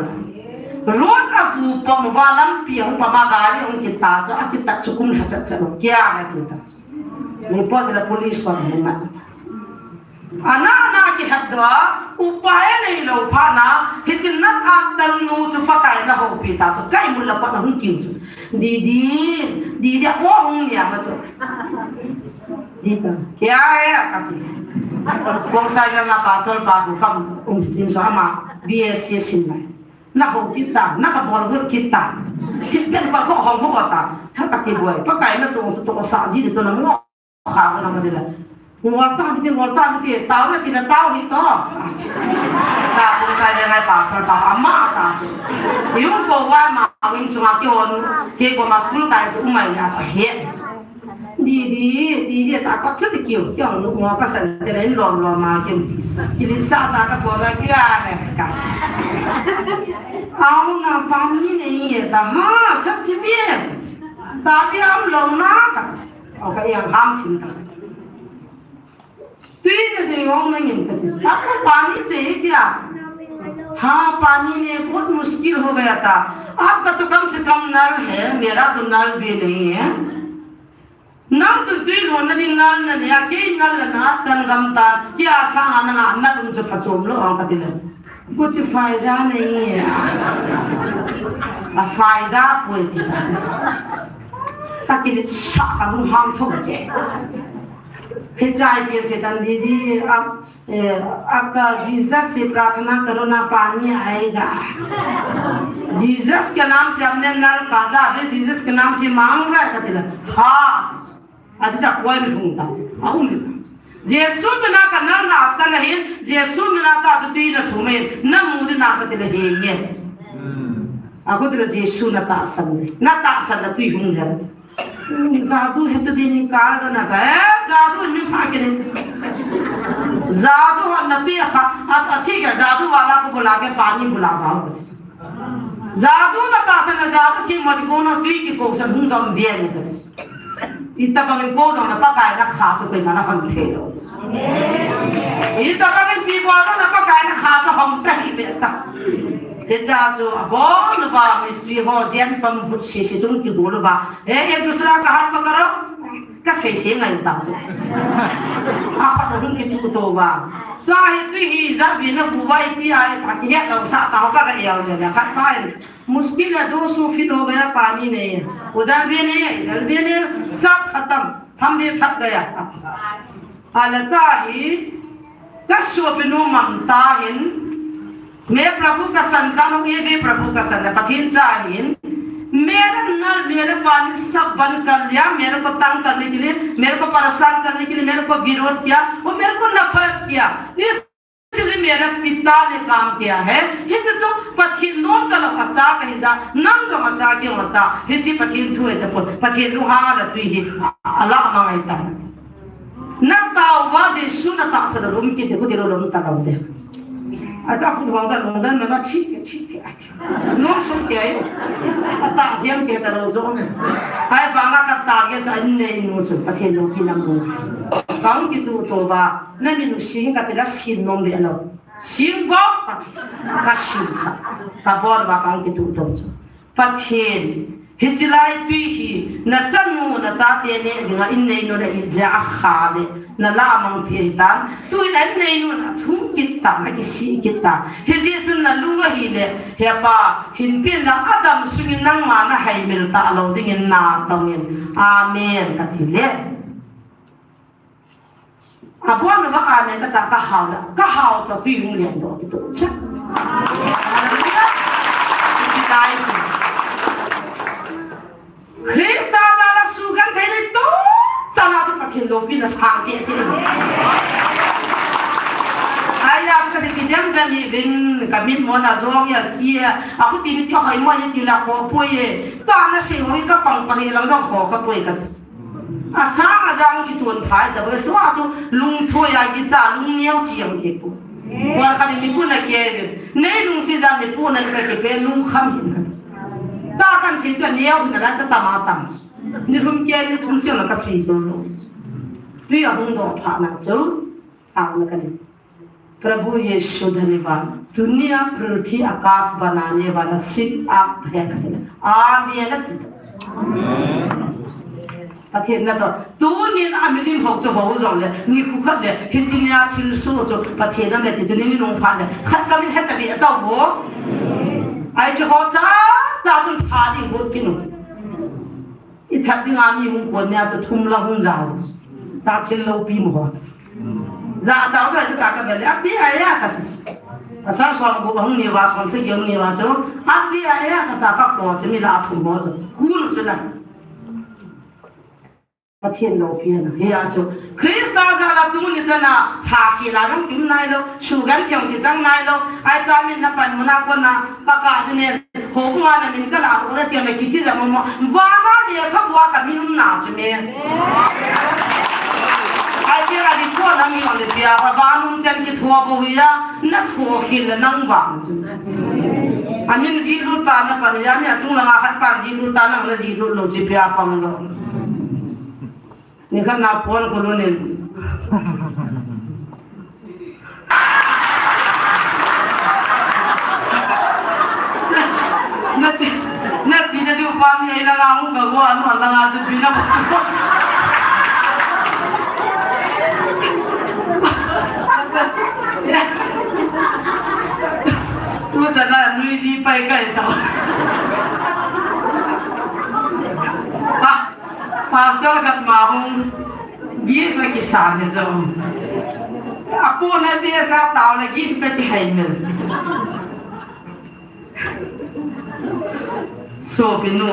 Road a vu pom uva lampi a hung pom a gari hung kit ta chu, akit ta chu kum lha chat chat lou. Kya hai ti ta. Ni po chu la police hon hung ngat. Ana, ana kilhat doh a, upai anei lou phat na, hiche nat a tan nu chu Pakai in ahoupi ta chu, ka imut le pat na hung kiu chu. Didi, Didi, apo hung nia ma chu. Didi, kya hai, kati. Kongsai a pastor pa khu kam um chin so ama, B S C sin mai. Na hou kit ta, na ka bol got kit ta. Thil pen pa ko hong ho ta. Ha kati boi, Pakai na tu tu sa ji de tu na mo. Kha ko na ka de la. Ngol ta mi te, ngol ta mi te, tao na ti na tao hi to. Ta ko sa de ngai pastor ta ama ta. Yung ko wa ma wing sunga ki on, ke ko ma school kai chu mai ya sa he. Didi, Didi, ta ka chu ti kiu, kiu nu mo ka san te len lom lom ma kiu. Kili sa ta ka thua la kia ne ka. Au na pani nahi hai ta, ha, sach mein. Ta bhi aum lou na ka. Au ka yang ham chin ta. Tui na de yong na ngin ka ti. Aapko pani chahiye kya? Haan, pani nahi, bahut mushkil ho gaya tha. Aapka to kam se kam nal hai, mera to nal bhi nahi hai. Nang chu tui lona ding nal na nia, kei nal la na tan gam tan, kei a sang a nang a nal um chu phachom lou ang ka ti le. Kuch fayda nahi hai. A fayda koi ti ta chu. Ka kilit sa ka lung hang tho che. Hichai pen se tan Didi, a ए, आपका जीसस से प्रार्थना करो ना, पानी आएगा। जीसस के नाम से हमने नल काटा, अभी जीसस के नाम से मांग रहा है, कति ला। हाँ, अति जा कोई नहीं घूमता, आऊं नहीं। यीशु बिना का नल ना आता नहीं, यीशु बिना का तो तीन थूमे, न मुझे ना कति ले हेंगे। आपको तेरा यीशु ना तासन, ना तासन ना तू ही हूं जाता। जादू है तो भी निकाल दो ना, ए, जादू नहीं उठा के नहीं। जादू और नबी खा, अब अच्छी क्या, जादू वाला को बुला के पानी बुला पाओ। जादू ना तासन ना, जादू थी मत को ना, तू ही की को सन हूं गम दिया नहीं कर। इतना बगल को ना पकाए ना खा तो कोई ना हम थे लो। Hita bangin pi bol na Pakai na kha chu hom ta hi be ta. Hiche chu abon uva mistri ho jen pam vut sese chung kibol uva. He, ek dusra ka haath pakdo. Ka sei sei ngai ta chu. Apa na hung kitu to uva. Tua hi tui hi ja bi na bu vai ti ai ta ki he ta sa ta ho ka ga yau le na khat fine. मुश्किल है, दो सौ फीट हो गया, पानी नहीं है, उधर भी नहीं है, इधर भी नहीं है, सब खत्म, हम भी थक गया। Alata hi, ka sopinu Mamta hin, मैं प्रभु का संतान हूँ, ये भी प्रभु का संतान, Pathen cha ahin, मेरा नल, मेरा पानी सब बंद कर लिया, मेरे को तंग करने के लिए, मेरे को परेशान करने के लिए, मेरे को विरोध किया, वो मेरे को नफरत किया। इस इसलिए मेरा पिता ने काम किया है। Hiche chu Pathen nom talou a cha kahi jeh a, nang jong a cha, kei jong a cha. Hiche Pathen thu ahi tapoi. Pathen lunghang a la tui hi, a, alah mang ahi tai. Na tao uva Jesu na tahsan a lom kit te, khu ti lou lom talou te. A cha khu hong cha lom dan na na thi, thi, thi, a thi. Nom sung kei ahi. A tah hiam kei talou jong ne. Ahivang a ka tah kei cha in nei nu chu Pathen loupi nam nu. Ka hung kitu to uva. Na mi nu sing ka ti la sin nom le lo. Sing vo ka ti. Ka sing sa. Ka bol uva ka hung kitu to chu. Pathen. Hiche lai tui hi. Na chanu, na chate ne dinga in nei nu na in jeh a kha le. Na la mang pi ahi tan. Tuin in nei nu na thum kit ta, na kisih kit ta. Hijeh chun na lung ahi le. He pa, hin pen la adam sungin nangma na haimil talou dingin na tongin. Amen. Ka ti le. Abon uva amen kata ka hao la, ka hao to tui hung lian doh kito cha. Hallelujah. Christa jal a suhgenthei thei le to, chana to Pathen loupina sang cheh cheh. Ahi a ka sei kidem dem hi vin ka mit mona jong a kia, a khuti mi ti hoi mo ni ti la ko poi e. Ka na sei hoi ka pang pang e lang ka ko ka poi ka. Asang ajang kichon phai ta boi, chua chu lungthoi a kicha, lungneo chi ang kipu. Bol khat in mipun a kei ve. Nei lungset jeh a mipun a ka kipe lungkham hin ka. Ta kan sei chu neo hin a la ta tam a tam. Ni lum kei ni thum sei na ka sei jo lo. Tui a hung doh phat na chu. Tao na ka ni. प्रभु यीशु धन्यवाद। दुनिया पृथ्वी आकाश बनाने वाला सिर्फ आप है। आमीन। Pathen natoh, tunin a milim ho chu ho jongle, nikho khat le, hiche nia thilsoh chu Pathen amet ti chu ni nung phat le, khat kamin heta di atao ho. Ahi chu ho cha, cha chun tha ding ho kinu. I that ding a mi hung kon nia chu thum lang hung jao. Cha thil lopi mo ho. Jao cha chu ta ka bele, api a ya ka ti. Asa som ko hung ni va, som sagi hung ni va chu, api a ya ka ta ka ko chu mi la thum ho chu. Kunu chu la. Pathen lopi ana. Hia chu Christa jal a tuni chana tha khel a jong kim nailou, suhgenthei jong kichang nailou. Ahi cha min na panmun a kona ka kap ding nen, houbung a na min ka lah lou le ti na kiti jong mo. Vana lekhabua ka min um na chu me. Ahi ti a di ko na mi on de pia, vana um chen kithoa bou hia, na thoa khel le nang vang chu. A min jilut pa na pan hia, mi a chung langa khat pa jilut ta, nang na jilut lou chu pia pang lou. Nikhat na pon ko lou nin. Na chi, na chi na diu pa mi ai langa hung ka go anu langa chu pi na. Tu chana nui di pai kai ta. Pa, pastor khat ma hung gift akisan ni chu. Apu na be sa tao na gift akihai mel. Sopinu.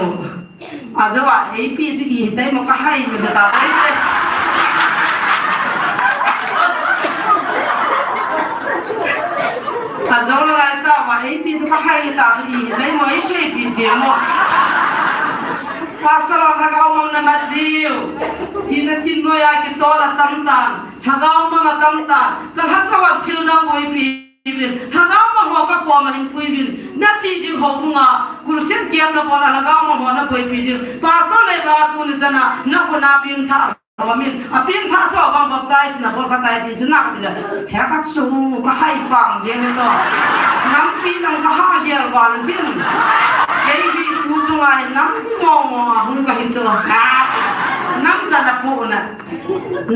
Ajou a eipi chu ihi tai mo ka hai mi ta tai se. Ajou la lai ta wa eipi chu ka hai ta chu ihi tai mo, i seipi te mo. Pastor, lhagao mang na mat diu. China chin noi a kitol atam tan. Lhagao mang atam tan. Ka lhacha wan chil na boipi. Uvin, lhagao mang ho ka koma hin pui uvin, na che ding houbung a, crusade camp na bol a, lhagao mang ho na boipi ding. Pastor le ba tuni chana, na kona pengthah ho min, a pengthah so bang baptize na bol kha tai ti chu na ka ti le. He ka chu, ka hai pang jeng le chu. Nampi lang ka ha gel val din. Kei hi tu chunga hi nam mo mo a hung ka hi chu. Nam chana pu na.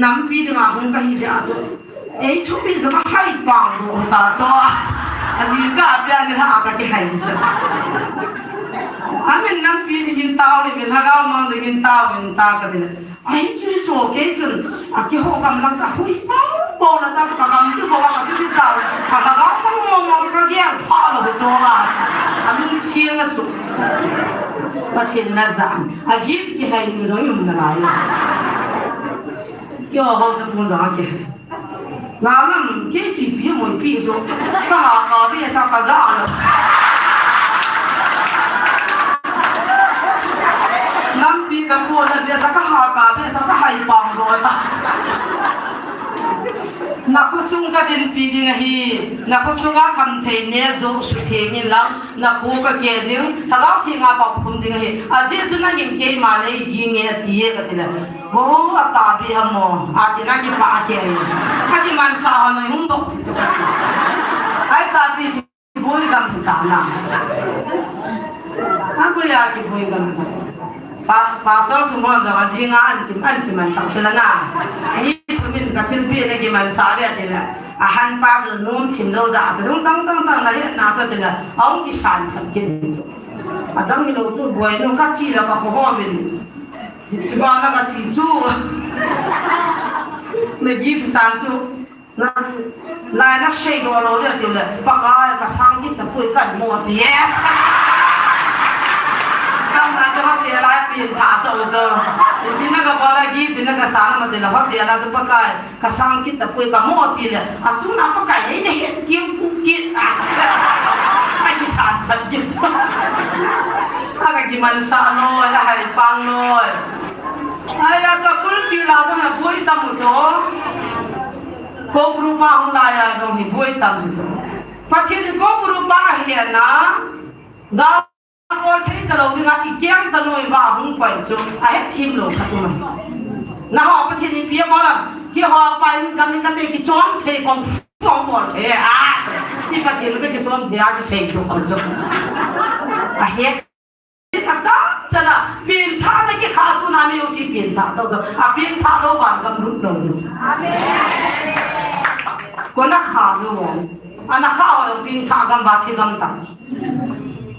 Nampi ding a hung ka hi ja chu. Ei thupi chu ka hai pang lou ta chu. Ajingkah a pia ni lha a ka kihai chu. Amin nampi ding in tao, amin lhagao mang ding in tao, in ta ka ti le. Ahi chu chu kei chun. A kiho gam lang ka hui pang pang la ta ka gam chu bou a ka chu tao. Ka lhagao mang mang mang ka gel pha lou chu a. Amin chiang a chu. Pathen na jan. A gift kihai ni jong um nalai. Keiho haosapu jong akihai. Nalam, kei chu ipi mo ipi chu. Ka ha ka be sa ka ja lou. Nampi ka po na be sa ka ha ka be sa ka hai pang lou ta. Na khosung ka dinpi ding ahi. Na khosung a khamthei ne jo sutheng in lang. Na kho ka keh ding, Lhagao Theng a pao phum ding ahi. Ajeh chu nangin keima nei ging e ati e ka ti le. Ho, atahbeh ham mo, ati na kipah a keh e. Ka kimansa ho nei hung doh. Ai tahbeh kiboi gam hi ta na. Akoi a kiboi gam hi ta. Pa, pastor chu mo jong ajing a an kim, an kimansa chu la na. Ni chu min ka thilpeh na kimansa ve ati le. Ahan pa chu nom thim lou ja chu dong tang tang tang na he na chu ti na. Ahung kisan phat kit chu. Adang hilou chu boi nung ka che la ka ho ho min. Chuba na ka che chu. Na gift san chu. Na, lai na sei lou lou le ti le. Pakai ka sang kit tapoi ka mo ti e. Kam na chu te lai pin tha so chu. Ipi na ka bol a gift na ka san ma ti le ho te la chu Pakai. Ka sang kit tapoi ka mo ti le, atuna Pakai nei na het kim pu kit a. Ka kisan phat kit. A ka kimansa loi, a hai pang loi. Ai a cha kul ti la jong a boi tam u cho. Ko group a hung lai a jong hi boi tam u cho. Pathen ko group a hi na. Ga Bol thei talou ding a, i kiang ta noi va hung koi chu, a het thim lou khat um ahi. Na ho Pathen in pia mo lam, keiho pa in gam in ka te kichom thei kong song bol the a. Ti Pathen ka kisong the a kisei tu ko jo. A he. Ata chana pin tha na ki kha tu na mi u si pin tha to to. A pin tha lo ban gam lut lo. Amen. Ko na kha lo. Ana kha ho pin tha gam ba thi gam ta.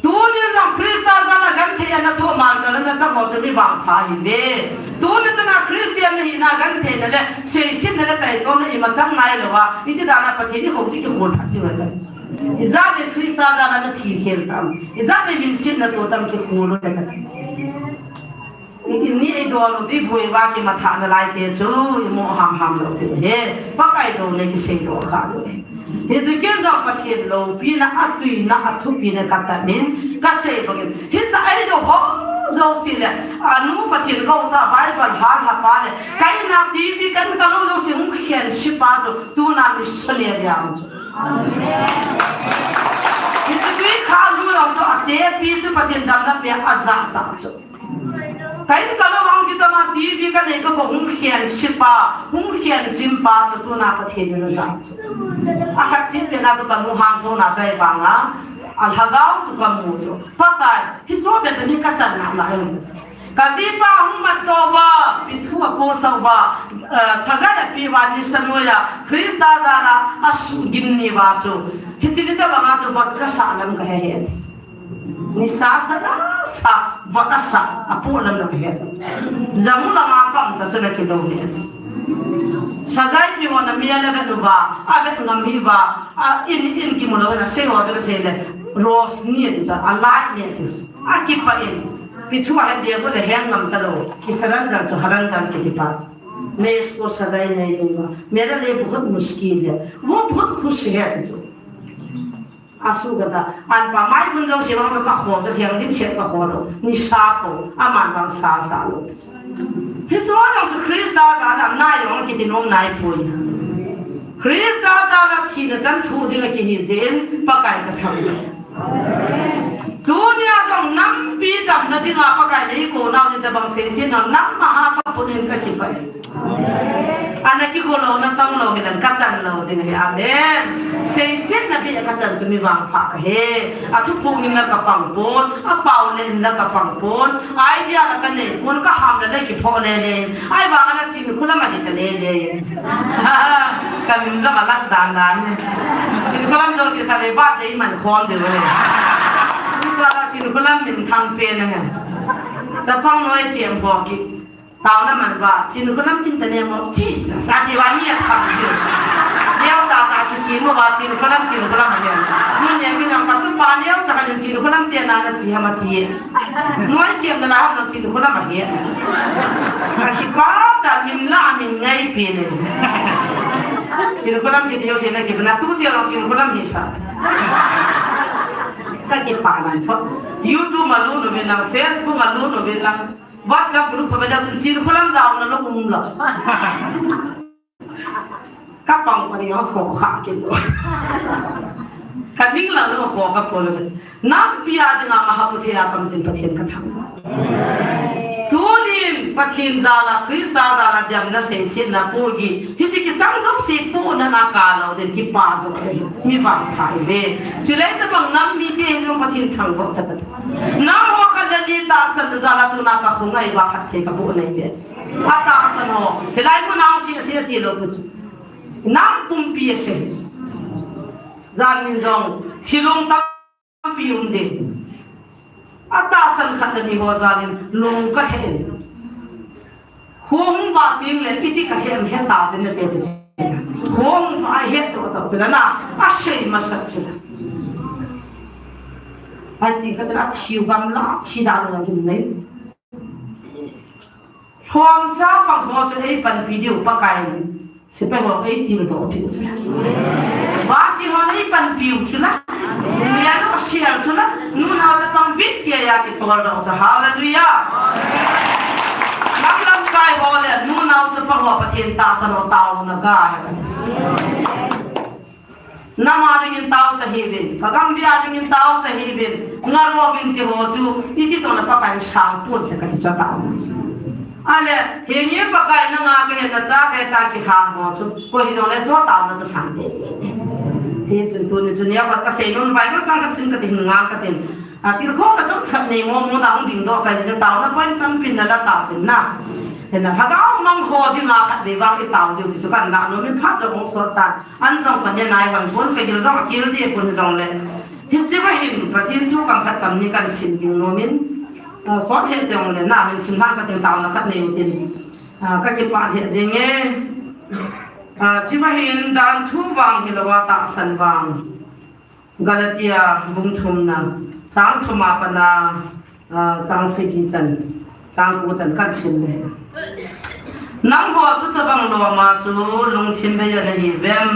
Tuni jong Christa jal a genthei na thu man ka na chang ho chu mi vangpha hi ve. Tuni chang a Christian na hi na genthei na le seisin na le tai ko na ima chang nai lo va. Iti dan a Pathen ni ho ti ki hol phat ti va ta. Ijat in Christa jal a na thi khel tam. Ijat in min sin na to tam ki hol ta. Ni, ni ei don u ti bui va ki matha na lai te chu, i mo ham ham lo ti he. Pakai do ne ki sei do kha do he. Hi chu ken jong Pathen loupina, atuina, athupina ka ta min, ka sei bangin. Hi cha ei do ho jo si le, anu Pathen ko sa Bible ha ha pa le, kai na T V kan ka lo jo si hung khen si pa chu, tu na missionary ang chu. Hi chu tui kha lu lo chu, a te pi chu Pathen dam na pe a za ta chu. Kain ka lo vang kitama T V ka nei ka ko hung khian sipa, hung khian chimpa chu tuna Pathen in a jang chu. A khat sin pe na chu ka nu hang chu na chai vanga, a lhagao chu ka mu chu. Pakai, hi so be ni ka chan na la em. Ka jipa hung mat to ba, pi thu a po sau ba, eh, saza ya pi ba ni sa no ya, Krista jala a su gim ni ba chu. Hi chi ni ta ba ma chu ba ka sa lam ka he he. Nisa sa la sa, vot a sa, a pu lam lam he. Jamu la ma kam ta chu na ki lo he. Sa jai pi wa na mi a le ve nu ba, a ve ngam hi ba, a in, in ki mu lo na se wa chu na se le. Rose ni en cha, a light ni en. A ki pa in. Pi chu a he de ko le he ngam ta lo. Ki surrender chu surrender ki ti pa. मैं इसको सजा ही नहीं दूंगा। मेरे लिए बहुत मुश्किल है। वो बहुत खुश है। Asu kata, an pa mai mun jong si bang ka kho, ka hiang dim siat ka kho lo, ni sa ko, aman bang sa sa lo. Hi chu jong chu Krista jala nai jong kiti nom nai poi. Krista jala thina chan thu ding a kihi jin, Pakai ka thang. Tunia jong nampi damna dinga Pakai nei ko nau ni ta bang seisin nau nam maha ka punin ka kipai. Ana kiko lo na tang lo hilang ka chan lo ding hi. Amen. Seisin na bi ka chan chu mi vangpha ka he. A thuphong in la ka pang pon, a pau le in la ka pang pon, idea la ka nei pon, ka ham la le kipho le le. Ai vang ana Chinkholam a di ta le le. Ka min jong a lak dan dan ni. Chinkholam jong si ta le ba le man khom de le. Ni ka la Chinkholam min thang pe na he. Chapang noi chem pho ki. Taona man ba, Chinkholam tin ta ne mo, chi sa, sa ti ba ni a tham ki. Leo cha cha ki chi mo ba, Chinkholam, Chinkholam a ne. Mun ne mi nang ka tu pa leo cha ka Chinkholam te na na chi ha ma ti. Noi chi am na la ha na Chinkholam a ne. Ka ki pa ta min la min ngai pi ne. Chinkholam ki ti yo se na ki na tu ti yo Chinkholam ni sa. Ka ki pa nan tho. YouTube ma lu no bin lang, Facebook ma lu no bin lang. WhatsApp group kho bela chun Chinkholam jao na lo um lo. Ka pang pani ho kho kha ki lo. Ka ding la lo kho ka po lo. Nampi a dinga maha pu thei a kam jin Pathen ka thang. Tunin Pathen jala Krista jala diam na sei sit na pu gi. Hiti ki chang jong si pu na na ka lo den ki pa jong mi vangpha ve. Chulai ta bang nam mi te jong Pathen thang ko ta ka. Nam ho ka le ni tahsan jala tuna ka khungai ba khat thei ka bu nei ve. A tahsan ho. Hilai mun a si si ti lo ku chu. Nam pumpi a se. Jan min jong thilong tampi um de. A tahsan khat le ni ho jan in lung ka he. Hung va ting le iti ka hem he ta te ne te te. Hung va he to to te na a sei ma sa te. Ai ti ka ta thiu gam la thi da lo gim nei. Hong cha pang ho chu ei panpi diu Pakai. Sipai ho ei til do pi chu. Ba ti ho ei panpi chu la. Mia no sial chu la. Nu na cha pang bit ke ya ki tol do chu. Hallelujah. Lam lam kai ho le nu na cha pang ho Pathen tahsan ho tao na ga he. Nam a dingin tao ta hiuvin, ka gambih a dingin tao ta hiuvin, ngarouvin ti ho chu, iti tona Pakai in sang pon te kati chu tao. Ale, henge Pakai nanga kahe nacha kahe ta kihang ho chu, koi hijongle chu tao na chu sang te. Hichun tuni chun, nia ka, kasei nom bai, ka chang khat sim kati hin ngal katin. A, tilkhou na chom khat nei mo mo na hung dingdoh kahi, taona point tampin nala taopin na. Hena, lhagao mang ho dinga khatvei vang i tao diu ti chu kahin lah nomin, phat jong hung sot tan. An jong kanei nai hon pon, kagil jong akil deh pon jongle. Hichea hin, Pathen thu kam khat kam ni kahin sim ding nomin. A, sot het jongle, na hin sim lhah katin, taona khat nei utin. A, kakipah lheh jenge. A, chea hin dan thu vang hilou a tahsan vang. Galatia bung thumna, chang thum a pat a, a, chang sagi chan, chang ko chan kahin sim le. Nangho chutobang loma chu lungthim bei a nahiuvem?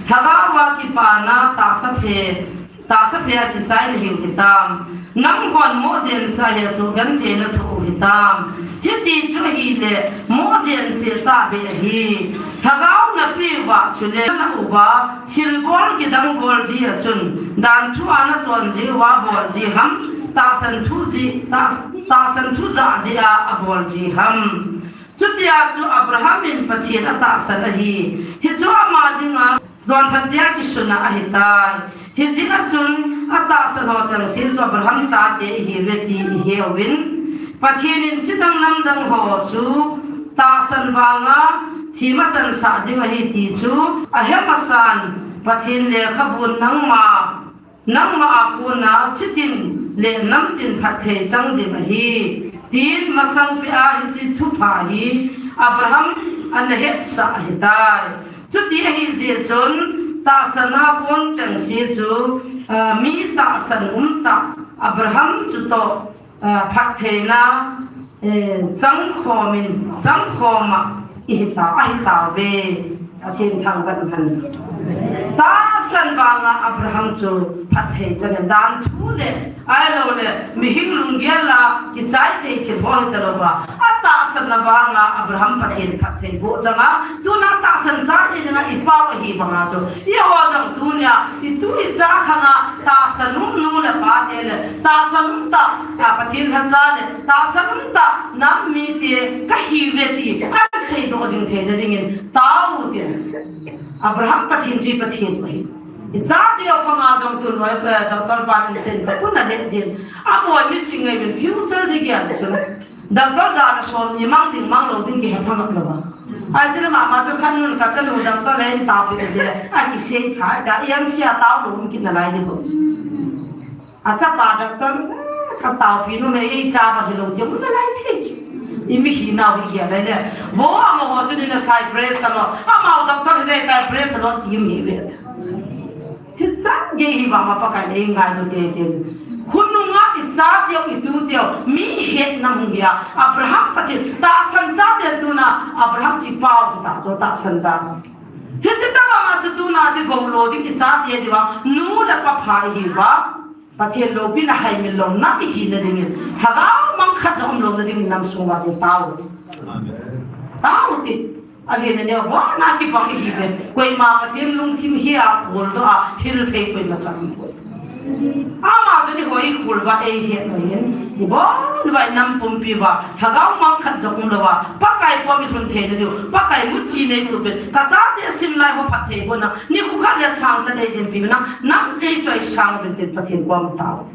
Lhagao a kipana tahsa phe, tahsa phe a kichai nahiu hitam? Nanghon moh jeng seh a sugentheina thoh u hitam? Hiti chu ahile, moh jeng seh tahbeh ahi. Lhagao napeuva chule nalah uva, thilbol kidang bol jeh a chun, dan thu a nachon jeh uva bol ji ham, tahsan thu jeh, tah-, tahsan thu jah jeh a abol ji ham? Chutia chu Abraham in Pathen atahsan ahi. Hichu ama dinga chonphat tia kisun a ahitai. Hijeh a chun atahsan ho chengse chu Abraham chate ihiuve ti iheuvin. Pathen in chidang namdang ho chu tahsan vanga thim achansah ding ahi ti chu ahe masan, Pathen lekhabun nangma, nangma a kona chitin le namtin phatthei chang ding ahi, tin masangpeh a hiche thupha hi Abraham ana hetsah ahitai. Chuti ahijeh chun tahsan a kon chengse chu, a, mi tahsan umtah Abraham chutoh, a, phattheina, eh, changkhom in, changkhom a ihita, ahitauve. Pathen thangvah hen. Tahsan vanga Abraham chu phatthei chang in, dan thu le, ahilouleh mihing lunggel a kichai thei thil ho hitalouva, atahsan na vanga Abraham Pathen phatthei boh chang a, tuna tahsan chate dinga ipao ahi banga chu, eiho jong tunia itu icha khanga tahsan um nu le pate le, tahsan um tah, a, Pathen lhacha le, tahsan um tah nam mite kahiuve ti aseidoh jing theina dingin, tao u tin. Abraham Pathen chu Pathen ahi. Ichateu khanga jong tun loi, eh, doctor pan insung kapuna le jin, aboi mi ching ngai min future di gel chun. Doctor jana som ni mang ding mang lou ding kihe pha ngap louva. Ai chule mama chu khan nun kachanu doctor le in taopeh ding le, akisei pha da, iam sia tao lou um kit nalai ding bou. Achapa doctor, eh, kataopi nom e, ichapa hilou ti um nalai thei chu. Imi hinau hi gel lai le. Vo amaho chu ni na sai press a lo. Amau doctor hi le tai press a lo ti um hi ve. Hichan gei hi vang a Pakai in eingailu teitei. Khonunga ichateu, ituteu, mi hetna hung hi a. Abraham Pathen, tahsan chate tuna, Abraham chu ipao hita chu tahsan cha. Hiche tobanga chu tuna chu goulo ding ichate diuva, nu le pa pha ihiuva. Pathen loupina haimil louna ihina dingin, lhagao mang khat jong umlouna dingin nam sunga ding tao. Amen. Tao ti. Alhin aneo, bona kibang ihiuve. Koima Pathen lungthim hi a kholdoh a, hil thei koima chang poi. Ama jong eiho ikholva eihet nahin, ibon uva inam pumpi uva, lhagao mang khat jong umlouva, Pakai kom ilhun theina diu, Pakai muchi nei tupen, kachate simlai ho phatthei boh na, nikho khat le sang tah nei dinpi na, nam eichoisang uvin tin Pathen kom tao.